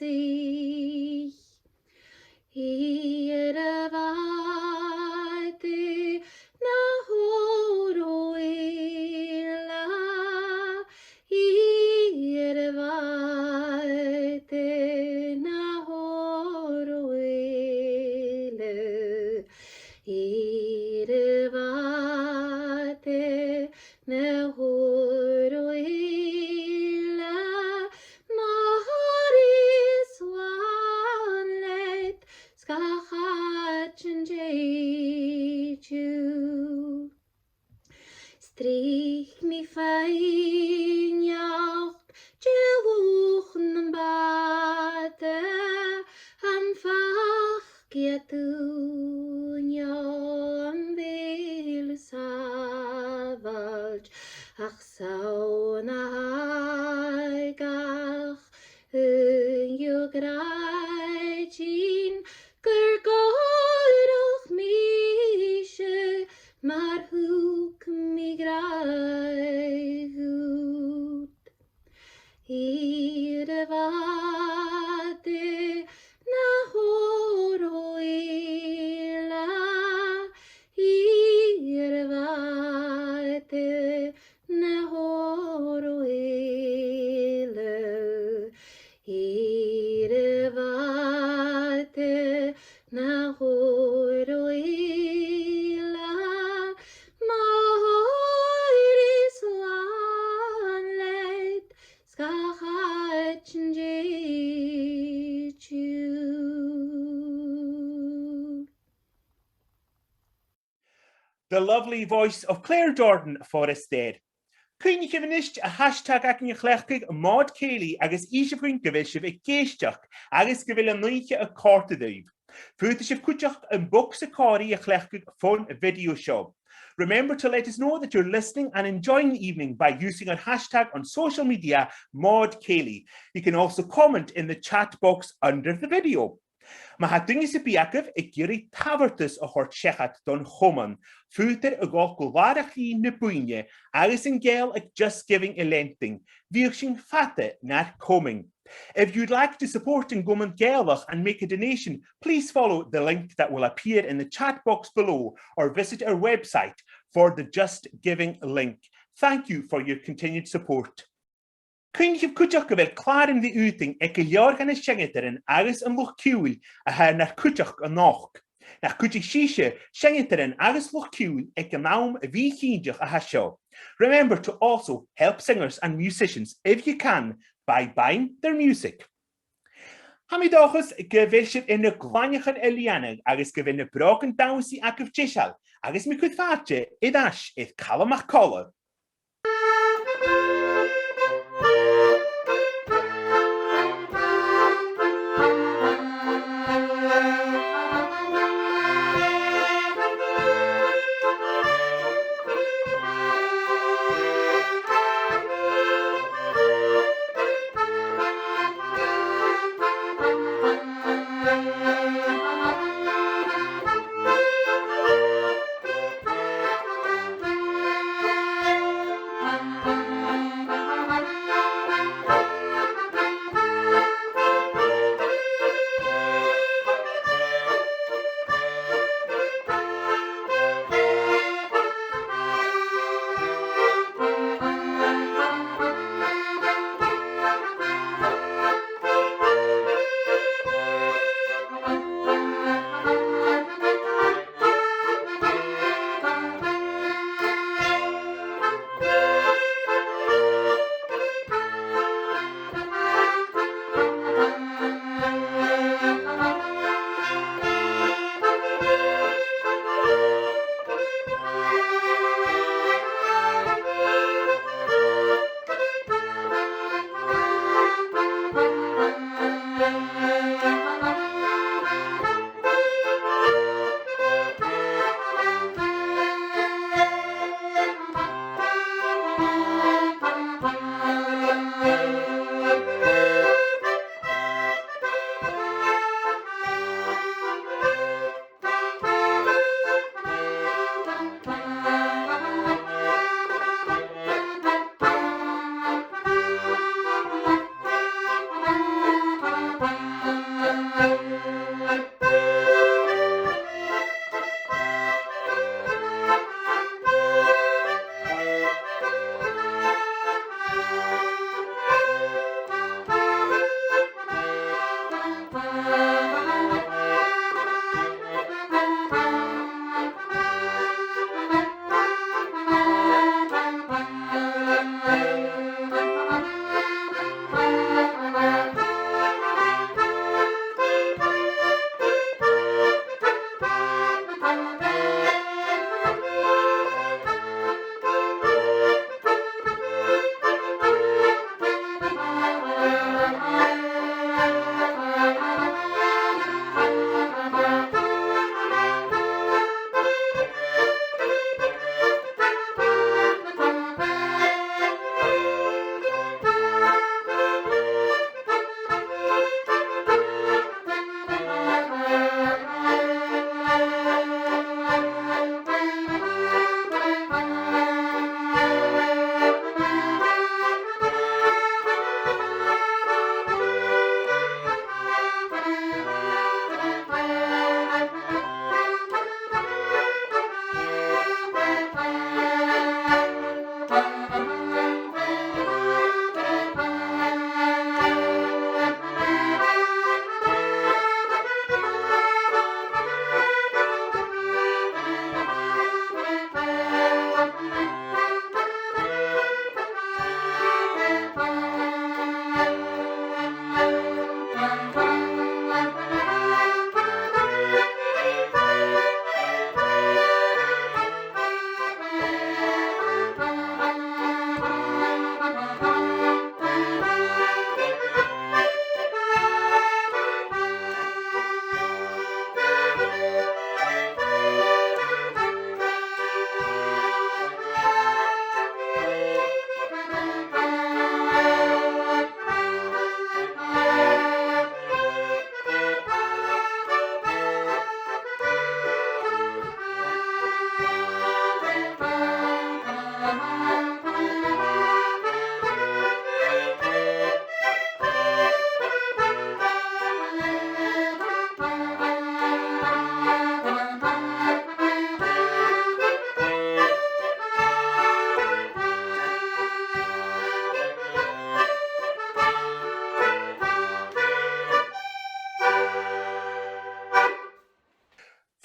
Iarmhairean na h-Òr Mhaoile, iarmhairean Air a' bhàta na h-òrain eile, mar is làn leat 's gach àite an tèid thu. Strì mi faighneachd de luch nam bàta, am faca thu an fheòil sàbhailt, ach 's ann a tha gach aon dhiubh a' creidsinn gur gòrach mise mar thug mi gràdh dhut. Air a' bhàta na h-òrain eile, air a' bhàta na h-òrain eile, air a' bhàta na h-òrain eile, mar is làn leat 's gach àite an tèid thu. The lovely voice of Claire Jordan, Forrester. Cuimhnichibh a-nis an hashtag againn a chleachdadh, Mòd Cèilidh, agus innsibh dhuinn gu bheil sibh ag èisteachd agus gu bheil an oidhche a' còrdadh ribh. Faodaidh sibh cuideachd am bogsa còmhraidh a chleachdadh fon video seo. Remember to let us know that you're listening and enjoying the evening by using our hashtag on social media, Mòd Cèilidh. You can also comment in the chat box under the video. Ma tha duine sam bith agaibh ag iarraidh tabhartas a thoirt seachad don Chomunn, faodaidh sibh a dhol gu làrach-lìn na buidhne agus an ceangal aig Just Giving a leantainn, bhiodh sinn fada nur comain. If you'd like to support An Comunn Gàidhealach and make a donation, please follow the link that will appear in the chat box below or visit our website for the Just Giving link. Thank you for your continued support. Cuimhnichibh cuideachd gu bheil clàran ri fhaotainn aig gu leòr dha na seinneadairean agus an luchd-ciùil a tha nar cuideachd a-nochd. Nach cuidich sibhse seinneadairean agus luchd-ciùil aig an àm mhì-chinnteach a tha seo. Remember to also help singers and musicians if you can by buying their music. Tha mi an dòchas gu bheil sibh air na glainneachan a lìonadh agus gu bheil na brògan dannsa agaibh deiseil, agus mi a' cur fàilte air ais air Calum MacColla.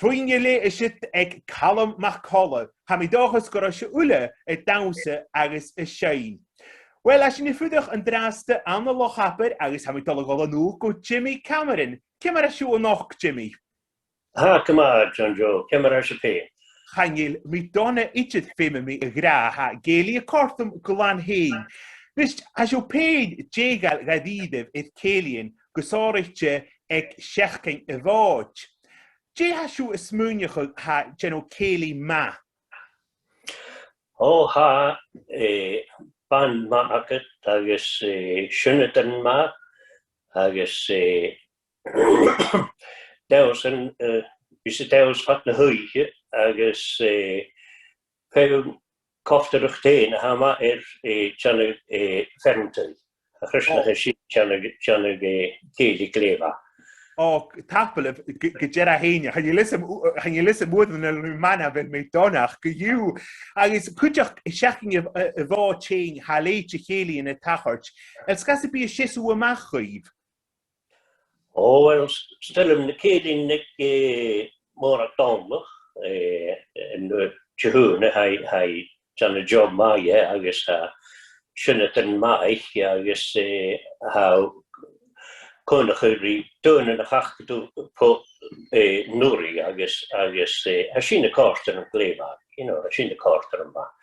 Buidheann gu leth an siud aig Calum MacColla. Tha mi an dòchas gun robh sibh uile a' dannsa agus a' seinn. Uill, tha sinn a' fuireach an-dràsta ann an Loch Abar agus tha mi a' dol a dhol a-null gu Jimmy Cameron. Ciamar a tha sibh a-nochd, Jimmy? Tha gu math, John Joe. Ciamar a tha sibh fhèin? Chan eil mi dona idir, feumaidh mi a ràdh, tha cèilidh a' còrdadh rium glan fhèin. Nis, tha sibh fhèin a' dèidheil dha-rìribh air cèilidhean, gu sònraichte aig Seachdain a' Mhòid. Dè tha sibh a' smaoineachadh a tha dèanamh cèilidh math? Ò, tha, eh, band math agad agus, eh, sionnadan math agus, eh, dannsa, eh, bidh sibh a' dannsa fad na h-oidhche agus, eh, feadhainn cofhurtail fhèin a tha math air, eh, dèanamh, eh, feirm-taigh. A' chreidsinn nach eil sin a' dèanamh, dèanamh, eh, cèilidh glè mhath. Ò, tapadh leibh, gu, gu dearbh fhèin. Chan eil fhios agam, chan eil fhios agam uair no mòran, bheil mi dona, ach co-dhiù. Agus cuideachd, Seachdain a', a', a' Mhòid fhèin, tha leithid de chèilidhean a' tachairt. A bheil sgath sam bith a' seasamh a-mach dhuibh? Ò, uill, s-, 's toil leam na cèilidhean aig, eh, Mòrag Dòmhnallach, eh, an, eh, Dihaoine, tha i, tha i a' dèanamh job math, eh, agus tha sionnadan math aice agus, eh, tha i a' cuimhneachadh ri daoine nach fhaca tu po, eh, an-uiridh agus, agus, eh, tha sin a' còrdadh rium glè mhath, you know, tha sin a' còrdadh rium math.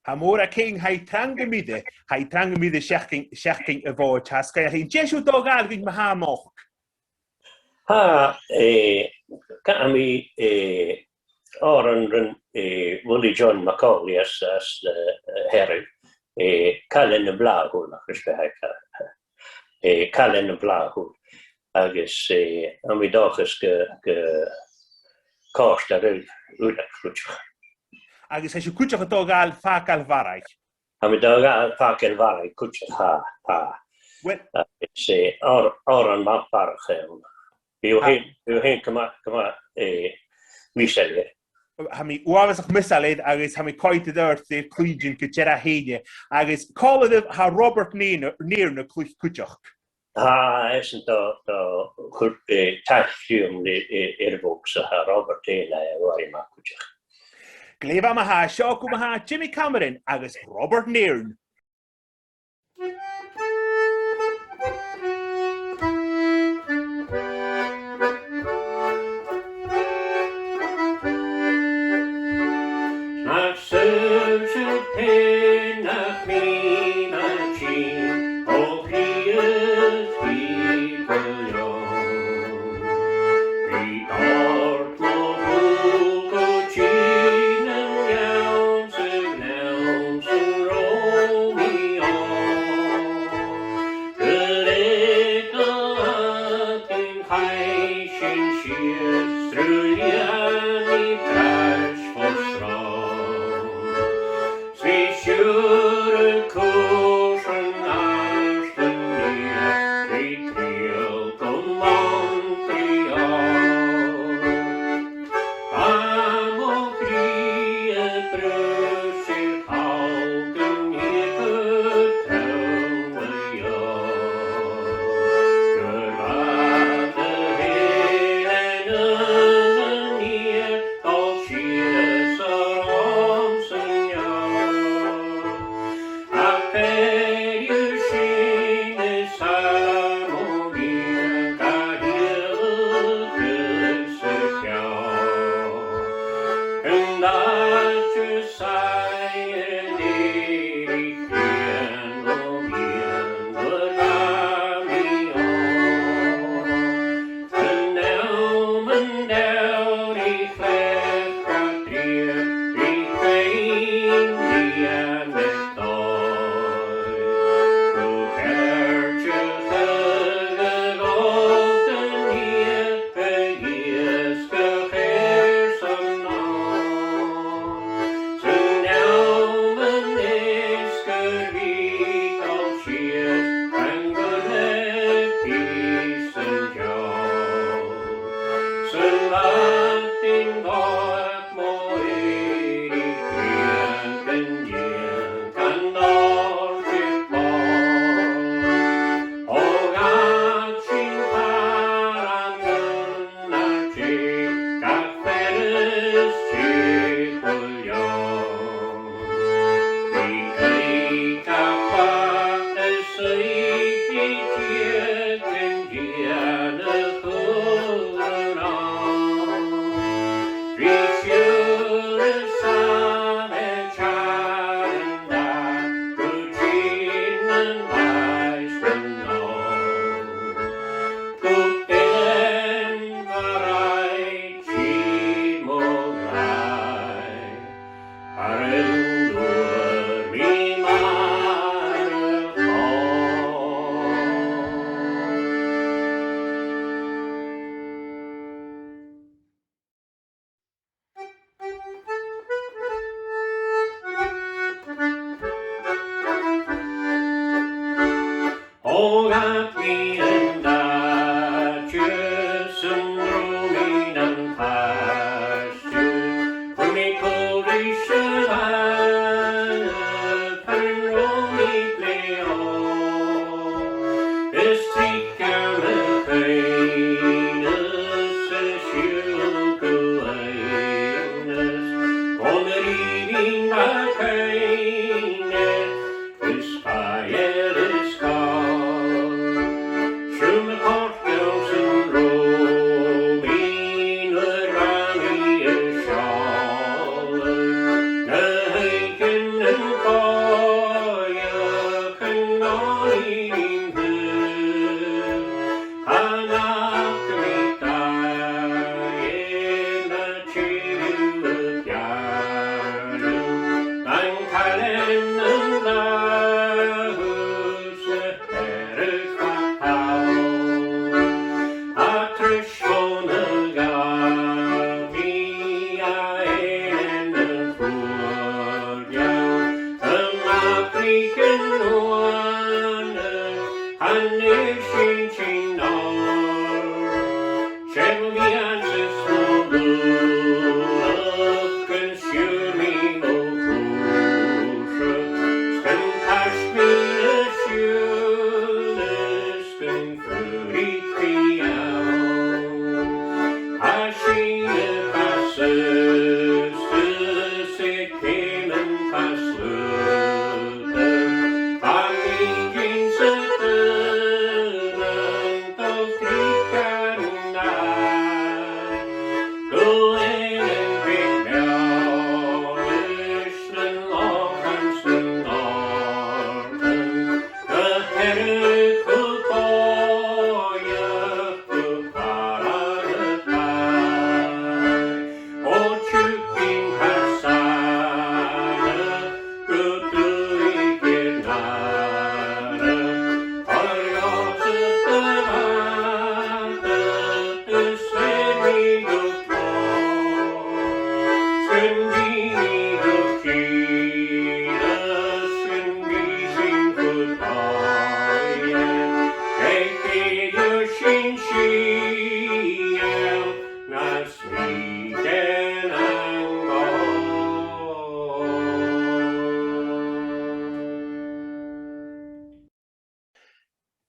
Tha mòran againn, tha i trang gu mìle, tha i trang gu mìle Seachdain, Seachdain a' Mhòid, tha sgath againn. Dè tha sibh a' dol a ghabhail dhuinn ma-thà a-nochd? Tha, eh, tha mi, eh, òran ron, eh, Willie John MacAulay às, às, eh, Hearadh, eh, Cailleach nam Blàthúil, a chreid mi, eh, Cailleach nam Blàthúil. Agus, eh, tha mi an dòchas gu, gu còrd e ribh uile cuideachd. Agus tha sibh cuideachd a' dol a ghabhail Fàgail Bharraigh? Tha mi a' dol a ghabhail Fàgail Bharraigh cuideachd, tha, tha. Uill, agus, eh, òr-, òran math Bharraigh a th' ann. Bidh thu fhèin, bidh thu fhèin gu math, gu math, eh, measail air. Tha mi uabhasach measail air agus tha mi a' coimhead air adhart ri cluinntinn gu dearbh fhèin. Agus còmhla ribh tha Robert Nair-, Nairn a' cluich cuideachd. Tha esan a' dol, dol a chur, eh, taic rium le, eh, air a' bhogsa, so tha Robert fhèin a' dol a bhith math cuideachd. Glè mhath ma-thà, seo gu math, Jimmy Cameron agus Robert Nairn. Nach saoil sibh fhèin nach mi na tìr, o chì is bìobhail leam. Bidh dòrtadh mo shùil gu tìr nan leann 's a' ghleann san robh mi òg. Gu lèir do fhad an chaidh sinn sìos, sruth lìon a' bhraist fo sròn. 'S bha siùrag cùis an àird an iar, bha triall gu mòntaidh òg. Am mo chridhe a' bruich sibh thall gun iar gu trom a gheòidh. Gur bha na h-Eileanan an Iar dol sìos orm san fheòil. Ach feumaidh sinn is am mo mhiann gach uile gus a cheòl. An àite saighead Èirich Chriann, mo mhiann, nuair a bha mi òg. An àm an t-samhraidh chleachdte, bha feadhainn lìon a' dol. Gu ceart a' chladh a' gabhail an iar, a dh'iasgach airson òl. San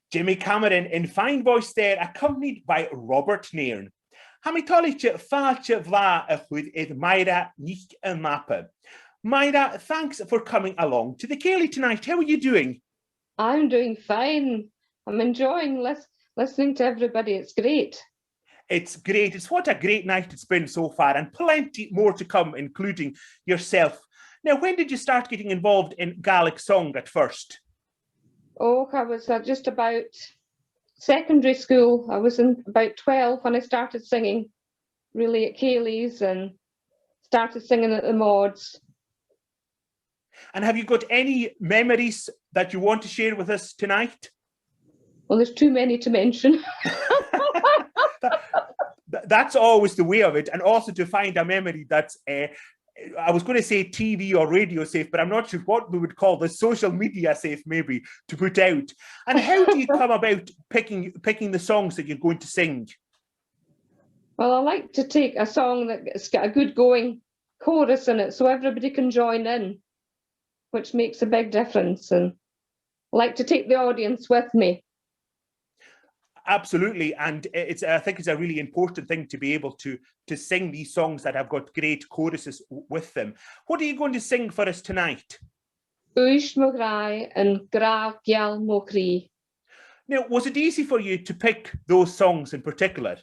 Jimmy Cameron in fine voice there, accompanied by Robert Nairn. Tha mi toilichte fàilte bhlàth a chur air Màiri NicAonghais. Màiri, thanks for coming along to the cèilidh tonight. How are you doing? I'm doing fine. I'm enjoying lis-, listening to everybody. It's great. It's great. It's what a great night it's been so far, and plenty more to come, including yourself. Now, when did you start getting involved in Gaelic song at first? Oh, I was, uh, just about secondary school. I was in about twelve when I started singing, really, at cèilidhs, and started singing at the Mòds. And have you got any memories that you want to share with us tonight? Well, there's too many to mention. That, th-, that's always the way of it, and also to find a memory that's, uh, I was gonna say T V or radio safe, but I'm not sure what we would call this, social media safe, maybe, to put out. And how do you come about picking, picking the songs that you're going to sing? Well, I like to take a song that's got a good going chorus in it, so everybody can join in, which makes a big difference, and I like to take the audience with me. Absolutely, and it's, I think it's a really important thing to be able to, to sing these songs that have got great choruses w-, with them. What are you going to sing for us tonight? Uibhist mo ghràidh and Gràdh Geal mo chridhe. Now, was it easy for you to pick those songs in particular?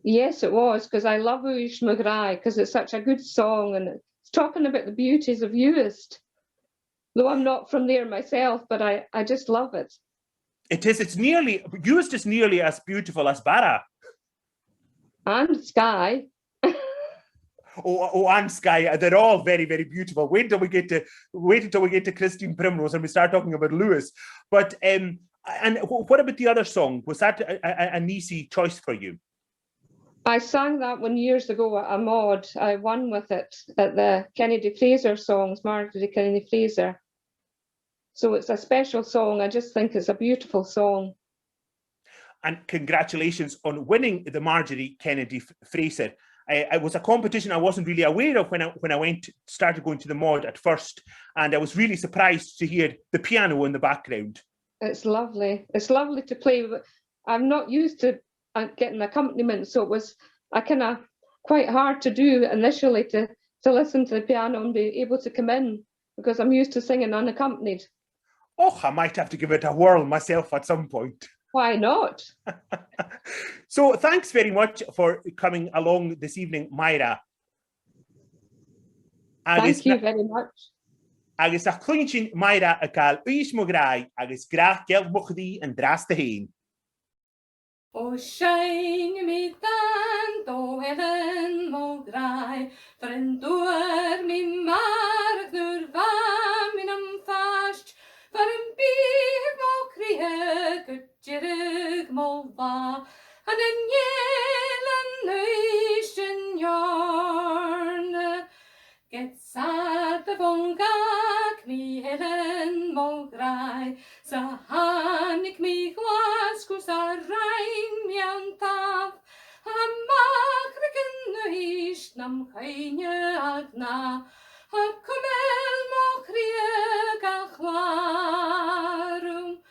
Yes, it was, 'cause I love Uibhist mo ghràidh, 'cause it's such a good song, and it's talking about the beauties of Uist. Though I'm not from there myself, but I, I just love it. It is, it's nearly, Uist is nearly as beautiful as Barra. And Skye. Oh, oh, and Skye. They're all very, very beautiful. Wait till we get to, wait until we get to Christeen Primrose and we start talking about Lewis. But, um, and wh-, what about the other song? Was that a, a, an easy choice for you? I sang that one years ago at a Mòd. I won with it at the Kennedy Fraser Songs, Marjorie Kennedy Fraser. So it's a special song. I just think it's a beautiful song. And congratulations on winning the Marjorie Kennedy F-, Fraser. I, it was a competition I wasn't really aware of when I, when I went, started going to the Mòd at first, and I was really surprised to hear the piano in the background. It's lovely. It's lovely to play with. I'm not used to, uh, getting accompaniment, so it was a kinda quite hard to do initially to, to listen to the piano and be able to come in, because I'm used to singing unaccompanied. Oh, I might have to give it a whirl myself at some point. Why not? So, thanks very much for coming along this evening, Màiri. Agus thank you na-, very much. Agus nach cluinn sinn Màiri a' gabhail Uibhist mo ghràidh agus Gràdh Geal mo chridhe an-dràsta fhèin. O seinn mi dàn do Eilean mo ghràidh, far an d' fhuair mi m' athair nuair a bha mi nam phàiste, far am bitheadh mo chridhe gu deireadh mo là, ann an Eilean Uibhist an Eòrna. Ged 's a dh'fhàg mi Eilean mo ghràidh, 's a thàinig mi Ghlaschu 's a rinn mi an taobh, a-mach ri Uibhist nam chuimhne a-ghnàth, a' cumail mo chridhe ga chlàradh.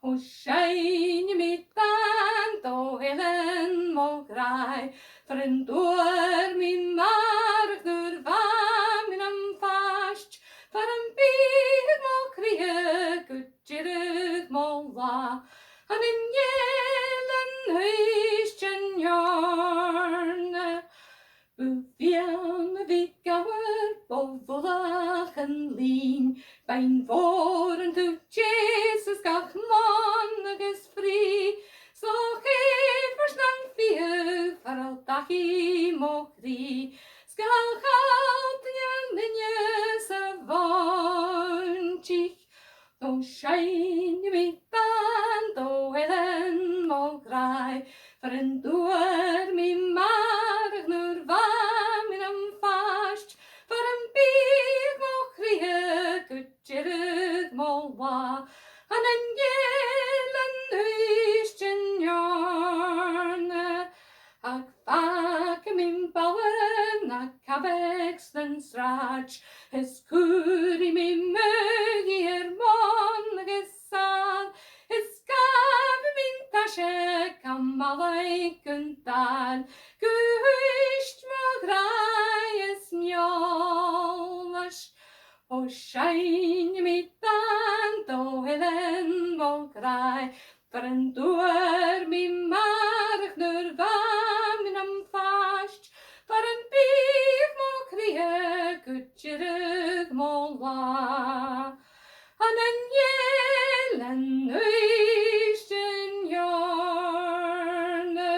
O seinn mi dàn do Eilean mo ghràidh, far an d' fhuair mi m' athair nuair a bha mi nam phàiste, far am bitheadh mo chridhe gu deireadh mo là, ann an Eilean Uibhist an Eòrna. Bu mhiann a bhith gabhail bho mhullach an linn, beinn mhòr an taobh deas is gach mòn agus frith, 's o chèibhir nam fiadh far an dachaigh mo chridhe, 's gach allt an linne sa mhòintich. O seinn mi dàn do Eilean mo ghràidh, far an d' fhuair mi m' athair nuair a bha mi nam phàiste, cabhaig sna sràid, is chuir mi m' aoigh air mònach is sàl, is ghabh mi an taise gam mhalaidh gun dàil, gu h-uist mo ghràidh is m' eòlais. O, seinn mi dàn do dh'eilean mo ghràidh, far an d' fhuair mi m' atharrachadh nuair a bha mi nam phàiste, far am biodh mo chridhe gu deireadh mo là. Ann an eilean uisnean eòrna.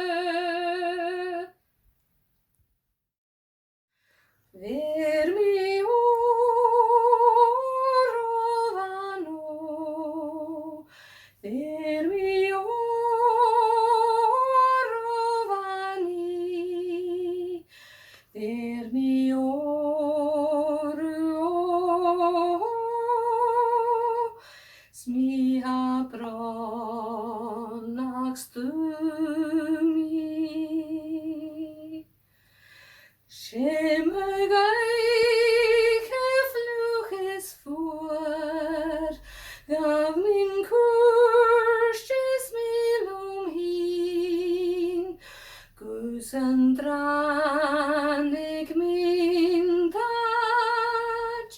Bheir mi òran, o, bheir mi òran, o, bheir mi òran, o, 's mi tha brònach 's tu mi. 'S e mo dhòigh a' fliuch is fuar, ghabh mi an cuairt is mi leam fhìn, gus an do ràinig mi an t-àite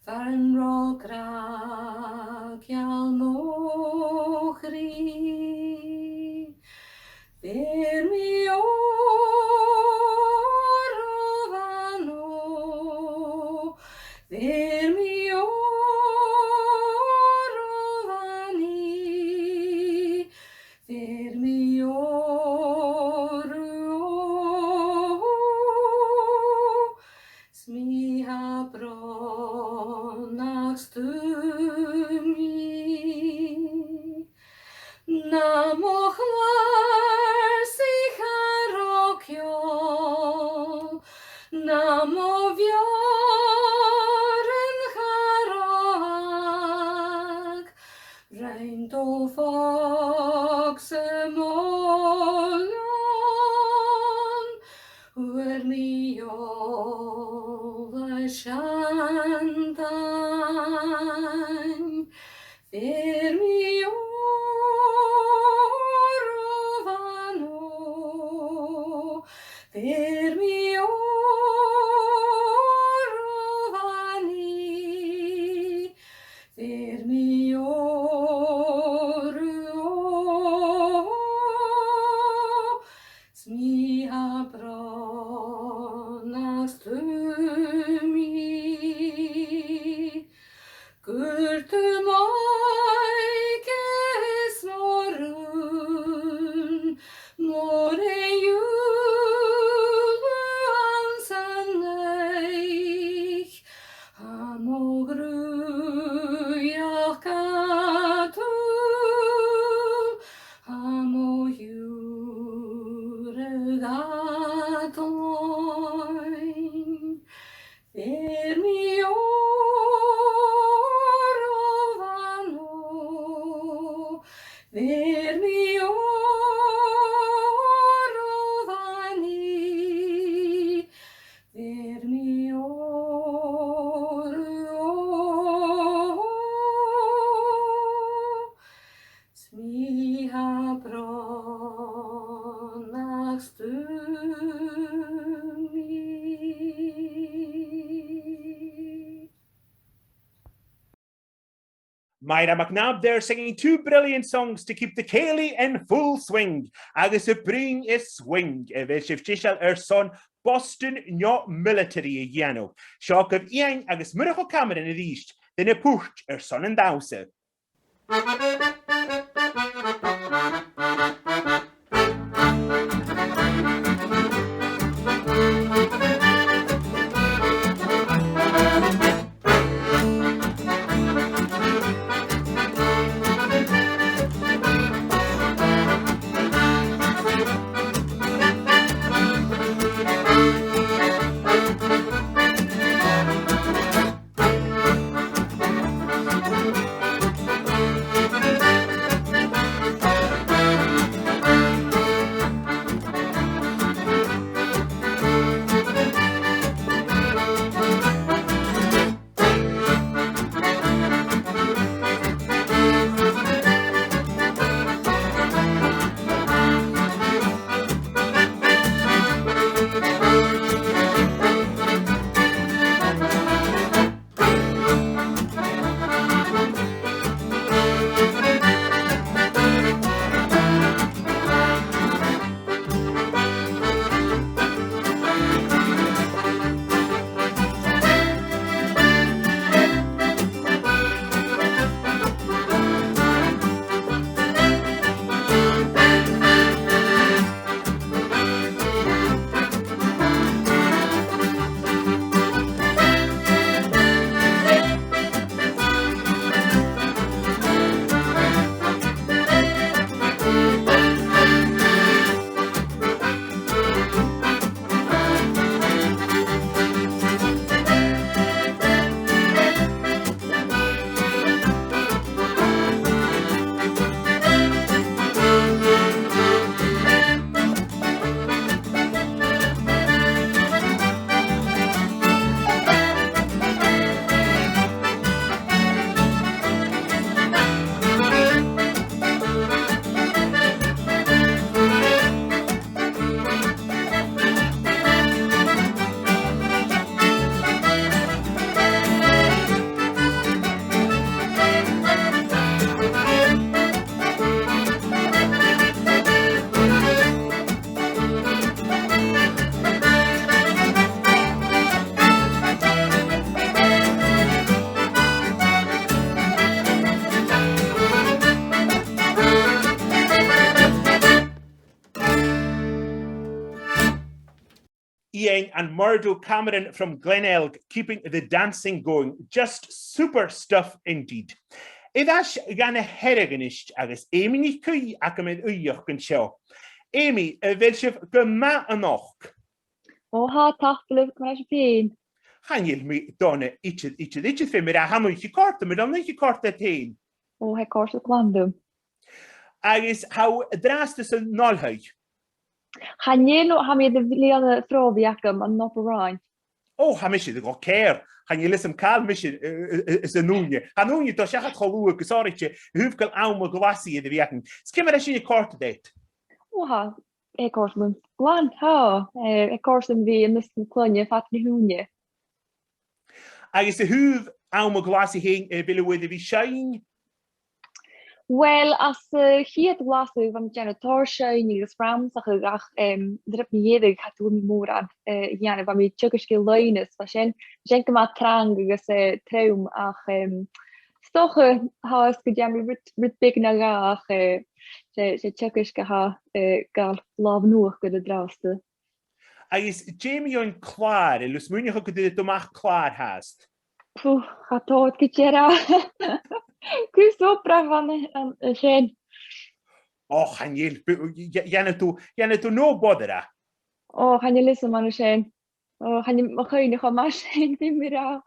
far an robh gràdh geal mo chridh. Bheir mi òran, o, bheir mi òran, bheir mi òran, o, 's mi tha brònach 's tu mi. Nam chlar-sa cha robh ceòl, nam bheòran cha robh ag, rinn do phòg-sa mo leòn, fhuair mi eòlas an dàin. Bheir mi òran, o, bheir mi òran, o, bheir mi òran, o, 's mi tha brònach 's tu mi. Gur tu m' òige is mo rùn, mòr a ghiùlain anns an oidhch', tha mo dhruidheachd a' dùil, tha mo ghiùrag a' dòin. Bheir mi òran, o, bheir mi òran, bheir mi òran, o, 's mi tha brònach 's tu mi. Moira MacNabb there singing two brilliant songs to keep the cèilidh in full swing, agus a' bruidhinn air swing, a bheil sibh deiseil airson Boston no military a dhèanamh? Seo agaibh Iain agus Murchadh Cameron a-rithist, dhan a' phuirt airson an dannsa. And Murdo Cameron from Glenelg, keeping the dancing going. Just super stuff indeed. Air ais dha na Hearadh a-nis agus Amy NicAoidh agam air aoigheachd an seo. Amy, a bheil sibh gu math a-nochd? Ò, tha, tapadh leibh, ciamar a tha sibh fhèin? Chan eil mi dona idir, idir, idir, feumaidh mi ràdh, tha mi a' còrdadh, mar a tha mi a' còrdadh fhèin. Ò, tha e a' còrdadh glan rium. Agus tha thu an-dràsta san oilthigh? Chan eil, no, tha mi air a bhliadhna phròbhaidh agam ann an Obar Dheathain. Ò, tha mise gu ceart. Chan eil fhios agam càit a bheil mise, eh, eh, eh, san ùine. Tha an ùine a' dol seachad cho luath gu sònraichte, a thaobh gu bheil àm a' ghlasaidh air a bhith againn. Is ciamar a tha sin a' còrdadh riut? Ò, tha e a' còrdadh rium glan, tha, eh, a' còrdadh rium a bhith a-nis anns na cloinne fad na h-ùine. Agus a thaobh àm a' ghlasaidh fhèin, a bheil thu air a bhith a' seinn? Uill, anns a' chiad ghlas bha mi a' dèanamh tòrr seinn agus rannsachadh ach, em, nuair a bha mi dheireadh, cha d' fhuair mi mòran, eh, a dhèanamh, bha mi a' teagasg air loidhne, bha sin, bha sin gu math trang agus, eh, trom ach, em, 's dòcha, tha fhios gun dèan mi rud, rud beag no dhà ach, eh, 's e, 's e teagasg a tha, eh, a' gabhail làmh-nuadh gu an-dràsta. Agus dè mu dheidhinn clàr, a bheil thu a' smaoineachadh gun tèid thu a-mach clàr fhathast? Phew, cha tèid gu dearbh. Cus obrach a bh' ann an, an sin. Ò, chan eil, b-, dh-, dhèanadh tu, dhèanadh tu no bother e. Ò, chan eil fhios agam an sin. Ò, chan eil mo chuimhne cho math sin, feumaidh mi ràdh.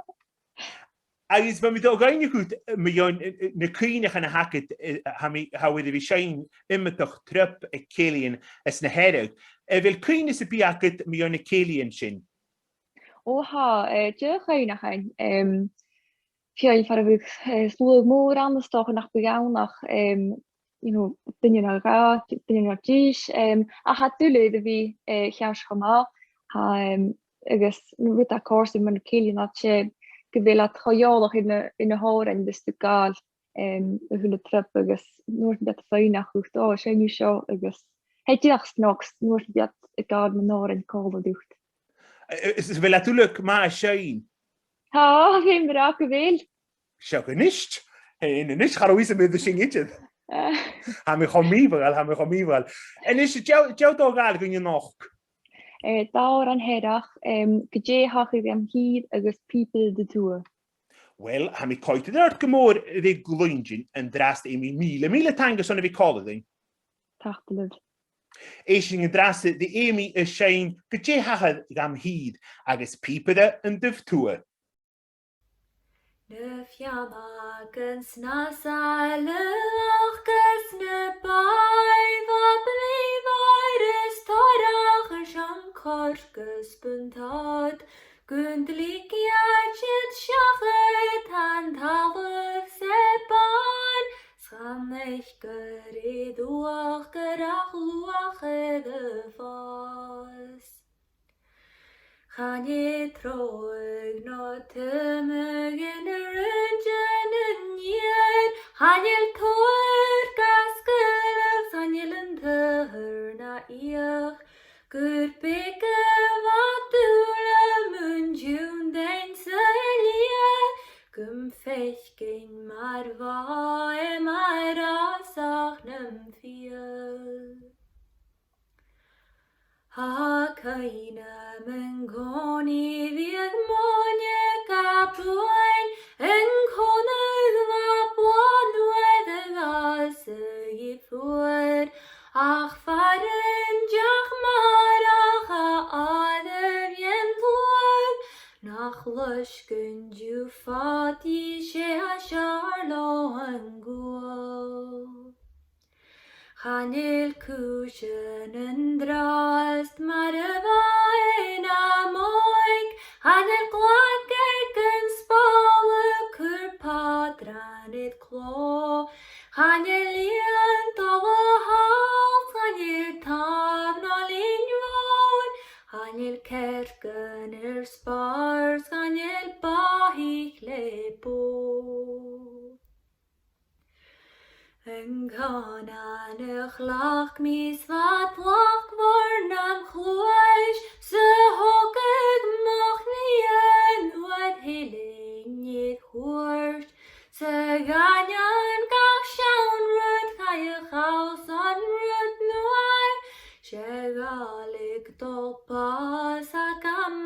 Agus bha mi a' dol a dh'fhaighneachd dhut, eh, mu dheidhinn, eh, eh, na cuimhneachain a th' agad, eh, tha mi, tha thu air a bhith a' seinn iomadach trip aig cèilidhean anns na Hearadh. A bheil cuimhne sam bith agad mu dheidhinn na cèilidhean sin? Ò, tha, eh, deagh chuimhneachan, em, feadhainn far a bheil, eh, sluagh mòr ann, 's dòcha nach biodh ann ach, em, you know, duine no dhà, duine no dithis, em, ach tha iad uile air a bhith, eh, cheart cho math. Tha, em, agus an rud a tha a' còrdadh rium mu na cèilidhean, 's e gu bheil iad cho eòlach air na, air na h-òrain a bhios tu a' gabhail, em, a h-uile trip agus an uair sin bidh iad a' faighneachd dhut, ò, seinn thu seo agus tha e dìreach snog, 's an uair sin bidh iad a' gabhail nan òran còmhla riut. Eh, eh, is, is a bheil iad uile math a' seinn? Tha, feumaidh mi ràdh gu bheil. Seadh, a-nis. Fhèin a-nis, cha robh fhios agam air sin idir. Eh. Tha mi cho mì-mhodhail, tha mi cho mì-mhodhail. A-nis, dè, dè tha thu a' gabhail dhuinn a-nochd? Eh, dà òran Hearach, em, Gu dè thachair dham shìth agus Pìobaire a Tuath. Uill, tha mi coimhead air adhart gu mòr ri cluinntinn an-dràsta, Amy. Mìle, mìle taing airson a bhith còmhla rinn. Tapadh leibh. Èistibh an-dràsta ri Amy a' seinn Gu dè thachair dham shìth agus Pìobaire an Taobh Tuath. Na fionnaghan 's na saileach agus na bàidh, bha bàidh mhòr is torrach airson coirce is buntàta, gun dligeadh iad seachad an talamh 's a' bhàrr, 's chan fhaiceadh iad uachdar ach luach air a' phàs. Chan e trobhad no tumadh na rùintean an iar, chan eil tòrr ga sgaoileadh, chan eil an t-adhar na fhiach, gur beag a bha dùil mun tionndadh sa lìon, gum faicinn mar bha e mar fhàsach nam fiadh. Tha cuimhne agam an-còmhnaidh bhiodh mòine ga buain, an connadh bha blàth nuair a dh'fhàsadh i fuar, ach far an deach marach a fhuair an t-sluagh, nach loisg an-diugh fada i, 's e as fheàrr leotha an gual. Chan eil cùisean an-dràsta mar a bha e nam òig, chan eil glag aig an spàl a' cur pàtran air clò, chan eil lìon dol a thàl, chan eil tàmh no linn mhòr, chan eil cearcan air spàrs, chan eil bàthaich le bò. An cànan a chleachd mi 's bha tlachd mhòr nam chluais, 's a thogadh mo chrìdhean uair thilleadh iad chuairt, 's a dh'aindeoin gach seann rud chaidh a chall son rud nuadh, 's e Gàidhlig dol bàs agam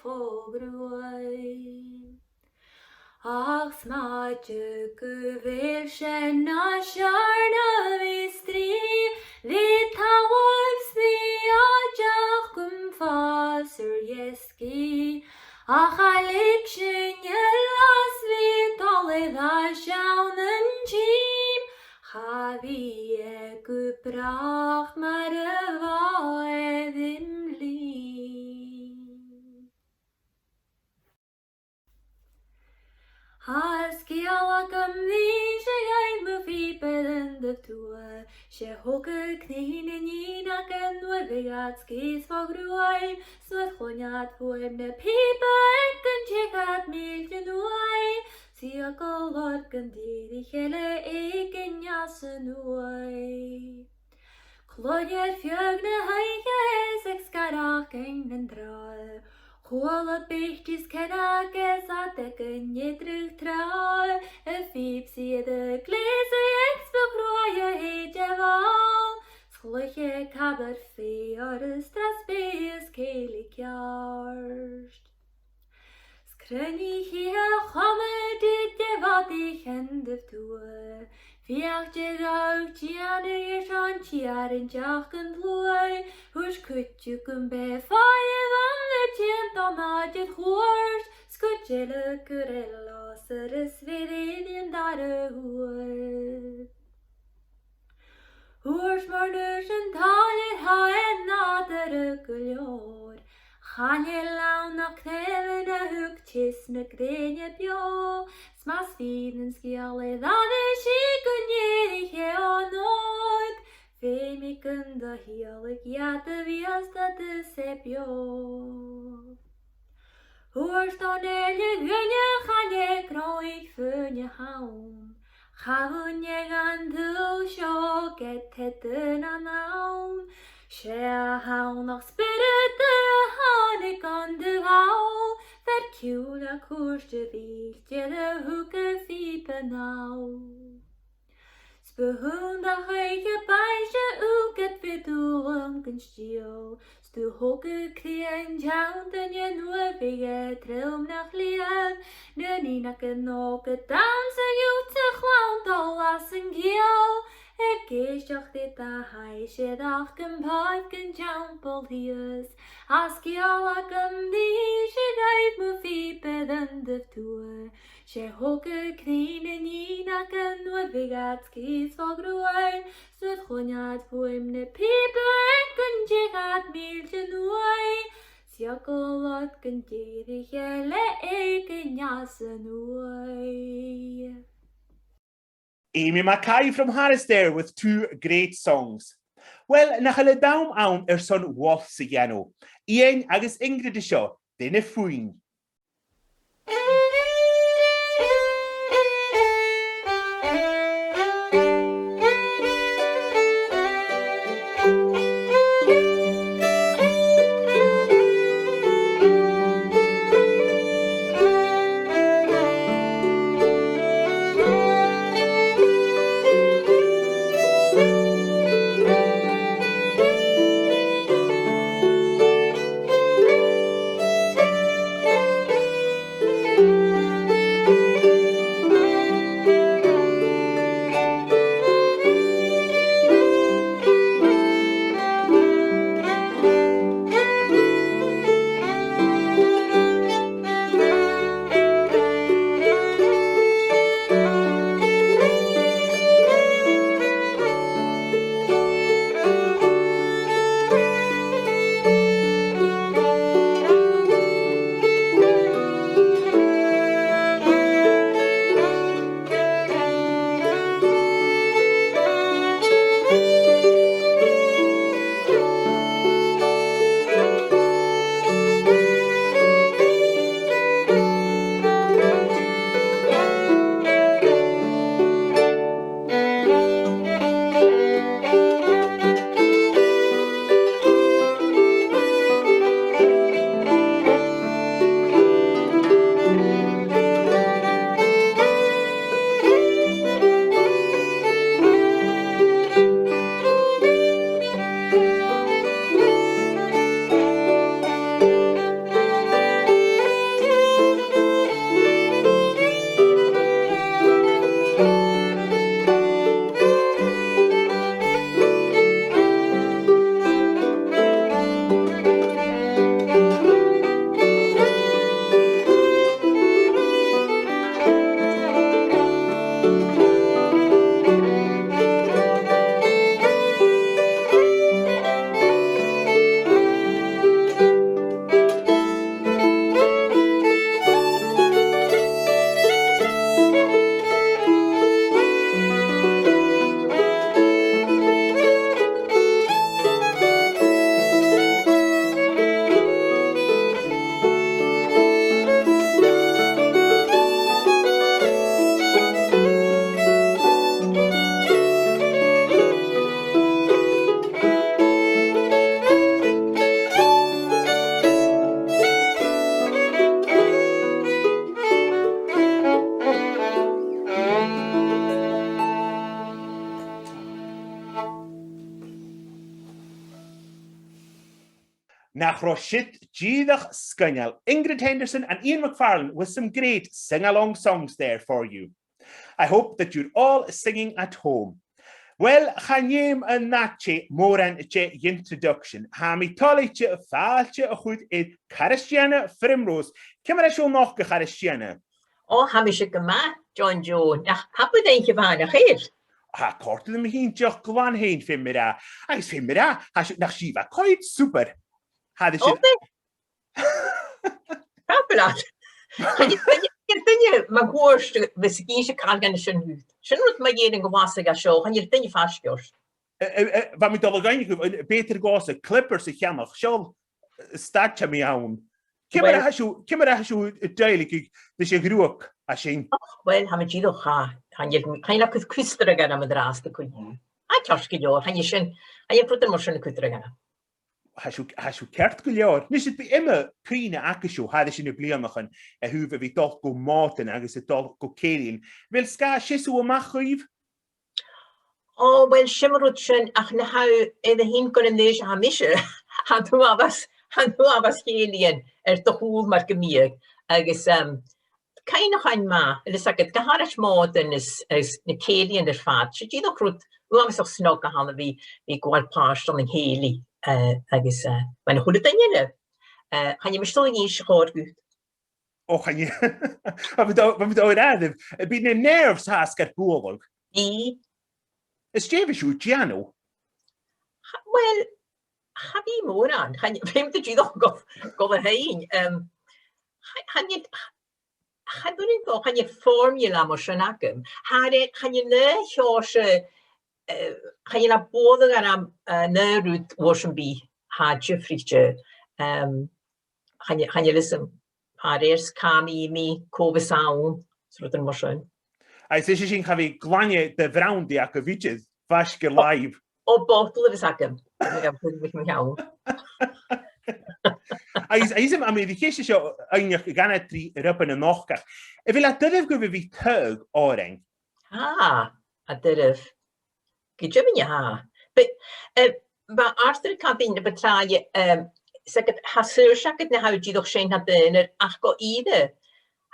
fo ghruaim. Ach 's mathaid gu bheil sin nas fheàrr na bhith a' strì, bhith a' talamh 's bhith a' dìreadh gum fàs ur dheasgaidh. Ach cha leig sinn eòlas bhith a' dol air ais ann an tìm, cha bhi e gu bràth mar a bha e rim linn. Tha sgeul agam dhuibhse, gheibh mo phìob air an taobh tuath. 'S e a thog a' chrìoch na nighean aca nuair a bhiodh iad sgìth 's fo ghruaim, 's nuair a chluinneadh iad fuaim na pìoba aig an deich mìle den uaigh, 's iad a' lorg an dìreadh eile aig an deas an uaigh. Cloinne air feadh na h-oidhche is aig sgaradh nan tràigh. Chuala beairt is ceannag is iad aig an eadar-tràigh, a' phìob 's iad a' gleasadh is bu chruaidh a thèid a bhall. 'S chluich e cabar feur is tras beathach cèilidh ceart. 'S cruinnich i a' choimhead de bhodaich an taobh tuath. Feuch dè ghabhadh dèanamh airson tìr an deach an t-sluaigh. Thuirt cuideigin gum b' e fàidh a bh' ann le tighinn an àite a chuairt, 's cuid eile gur e làsair is bheir e an dàrna uair. Thuirt Mòrnus an tàillear, tha e nàdarra gu leòr. Chan eil ann ach cnàmhan a thug teas na grèine beò, 's mas fhìor an sgeul e, dh'fhaodadh sibh gun èirich e on òr, feumaidh gun do thiodhlaic iad a bhiast a-staigh beò. Thuirt Dòmhnall le dhuine, chan e crodh fhèin a th' ann. Chan eil an dùil seo ged tha e dona an àm. 'S e a th' ann ach spiorad a thàinig on do bhall, fear ciùin a' cùirt a' mhìl, dè a thug a' phìob a-nall. 'S bu chòir dha a' chaitheamh bainnse ùgad bhith dùil gun sgeul, 's do thog a' chridhe an t-seann duine nuair a bhiodh e trom na chliabh, na nighean aca an òga dannsa, dh'fhaodadh a' chlann dol às an ceangal, ag èisteachd ri dà thaibhse ach gum pàirc an teampaill shìos. Tha sgeul agam dhuibhse, gheibh mo phìob air an taobh tuath. 'S e a thog a' chrìoch na nighean aca nuair a bhiodh iad sgìth 's fo ghruaim, 's nuair a chluinneadh iad fuaim na pìoba aig an deich mìle den uaigh, 's iad a' lorg an dìreadh eile aig an deas an uaigh. Amy Mackay from Harris there with two great songs. Well, nach eil an t-àm ann airson waltz a dhèanamh. Iain agus Ingrid an seo, Duine Fuinn. Cò siud dìreach sgoinneil. Ingrid Henderson and Ian McFarlane with some great sing-along songs there for you. I hope that you're all singing at home. Well, chan eil mi an àite mòran de introduction. Tha mi toilichte fàilte a chur air Cairistìona Primrose. Ciamar a tha sibh a-nochd, a Chairistìona? Ò, tha mise gu math, John Joe. Nach, tha, bu dèidh a' bhàna a chèil. Tha, còrdaidh mi fhìn deoch glan fhèin, feumaidh mi ràdh. Agus feumaidh mi ràdh, tha sibh, nach sibh a' coimhead super. Tha, tha sibh. Ò, bidh. Fabulous. Chan eil, chan eil, chan eil duine mun cuairt a bhios ag innse càil dhen sin dhut. Sin rud mu dheidhinn a' ghlasaidh a seo, chan eil duine faisg ort. Eh, eh, eh, bha mi dol a dh'fhaighneachd, eh, b' fheudar dhòmhsa clippers a cheannach, seall, eh, staidhre mi ann. Ciamar a tha sibh, ciamar a tha sibh a' dèiligeadh ris a' ghruag a tha sin? Och, uill, tha mi dìreach, tha, chan eil, chan eil e a' cur cudromach orm an-dràsta co-dhiù. Tha e ceart gu leòr, chan eil sin, chan eil rudan mar sin a' cur cudromach orm. Tha sibh, tha sibh ceart gu leòr. Nis, bidh iomadh cuimhne agaibh-se, tha e sin, a' bhliadhnaichean a thaobh a bhith a' dol gu mòdan agus a' dol gu cèilidhean. A bheil sgath seasamh a-mach dhuibh? Ò, uill, 's iomadh rud sin, ach na tha thu air a thighinn gun an aois a tha mise, chan eil thu a' fàs, chan eil thu a' fàs chèilidhean air do chùl mar gum biodh. Agus, em, cuimhneachan math, a bheil fhios agad, gu h-àraid mòdan is, is na cèilidhean air fad. 'S e dìreach rud uabhasach snog a th' ann a bhith, bhith a' gabhail pàirt ann an cèilidh, eh, agus, eh, mar a h-uile duine eile. Eh, chan eil mise a' dol a dh'innse chor dhut. Ò, chan eil. Bha mi dol, bha mi dol a ràdh, bidh na nerves fhathast gar bualadh. Bidh. Is dè bhios sibh a' dèanamh? Cha, uill, cha bhi mòran. Chan, feumaidh tu dìreach gu, gu bhith a' tighinn. Em, cha, chan eil, chan urrainn dhomh, chan eil formula mar sin agam. Tha e, chan eil an aon seòrsa, eh, chan eil e a' bualadh orm, eh, an aon rud uair sam bith, tha e diofraichte. Em, chan eil, chan eil fhios agam, tha e air sgàth mi, mi, cò bhios ann, is rudan mar sin. Agus 's e sin, cha bhi glainne de bhrandy agaibh idir, faisg air làimh. Ò, botal a bhios agam. Agus, agus, a, mi, bha cheist seo fhaighneachd dhan a trì rud a-nochd, ach a bheil e doirbh dhuibh a bhith a' taghadh òrain? Tha, tha e doirbh. Gu deimhinne, tha. But, eh, bha Arthur a' cantainn na bu tràithe, em, 's e, tha saorsa agad na tha thu dìreach a' seinn nad aonar, ach gu ìre,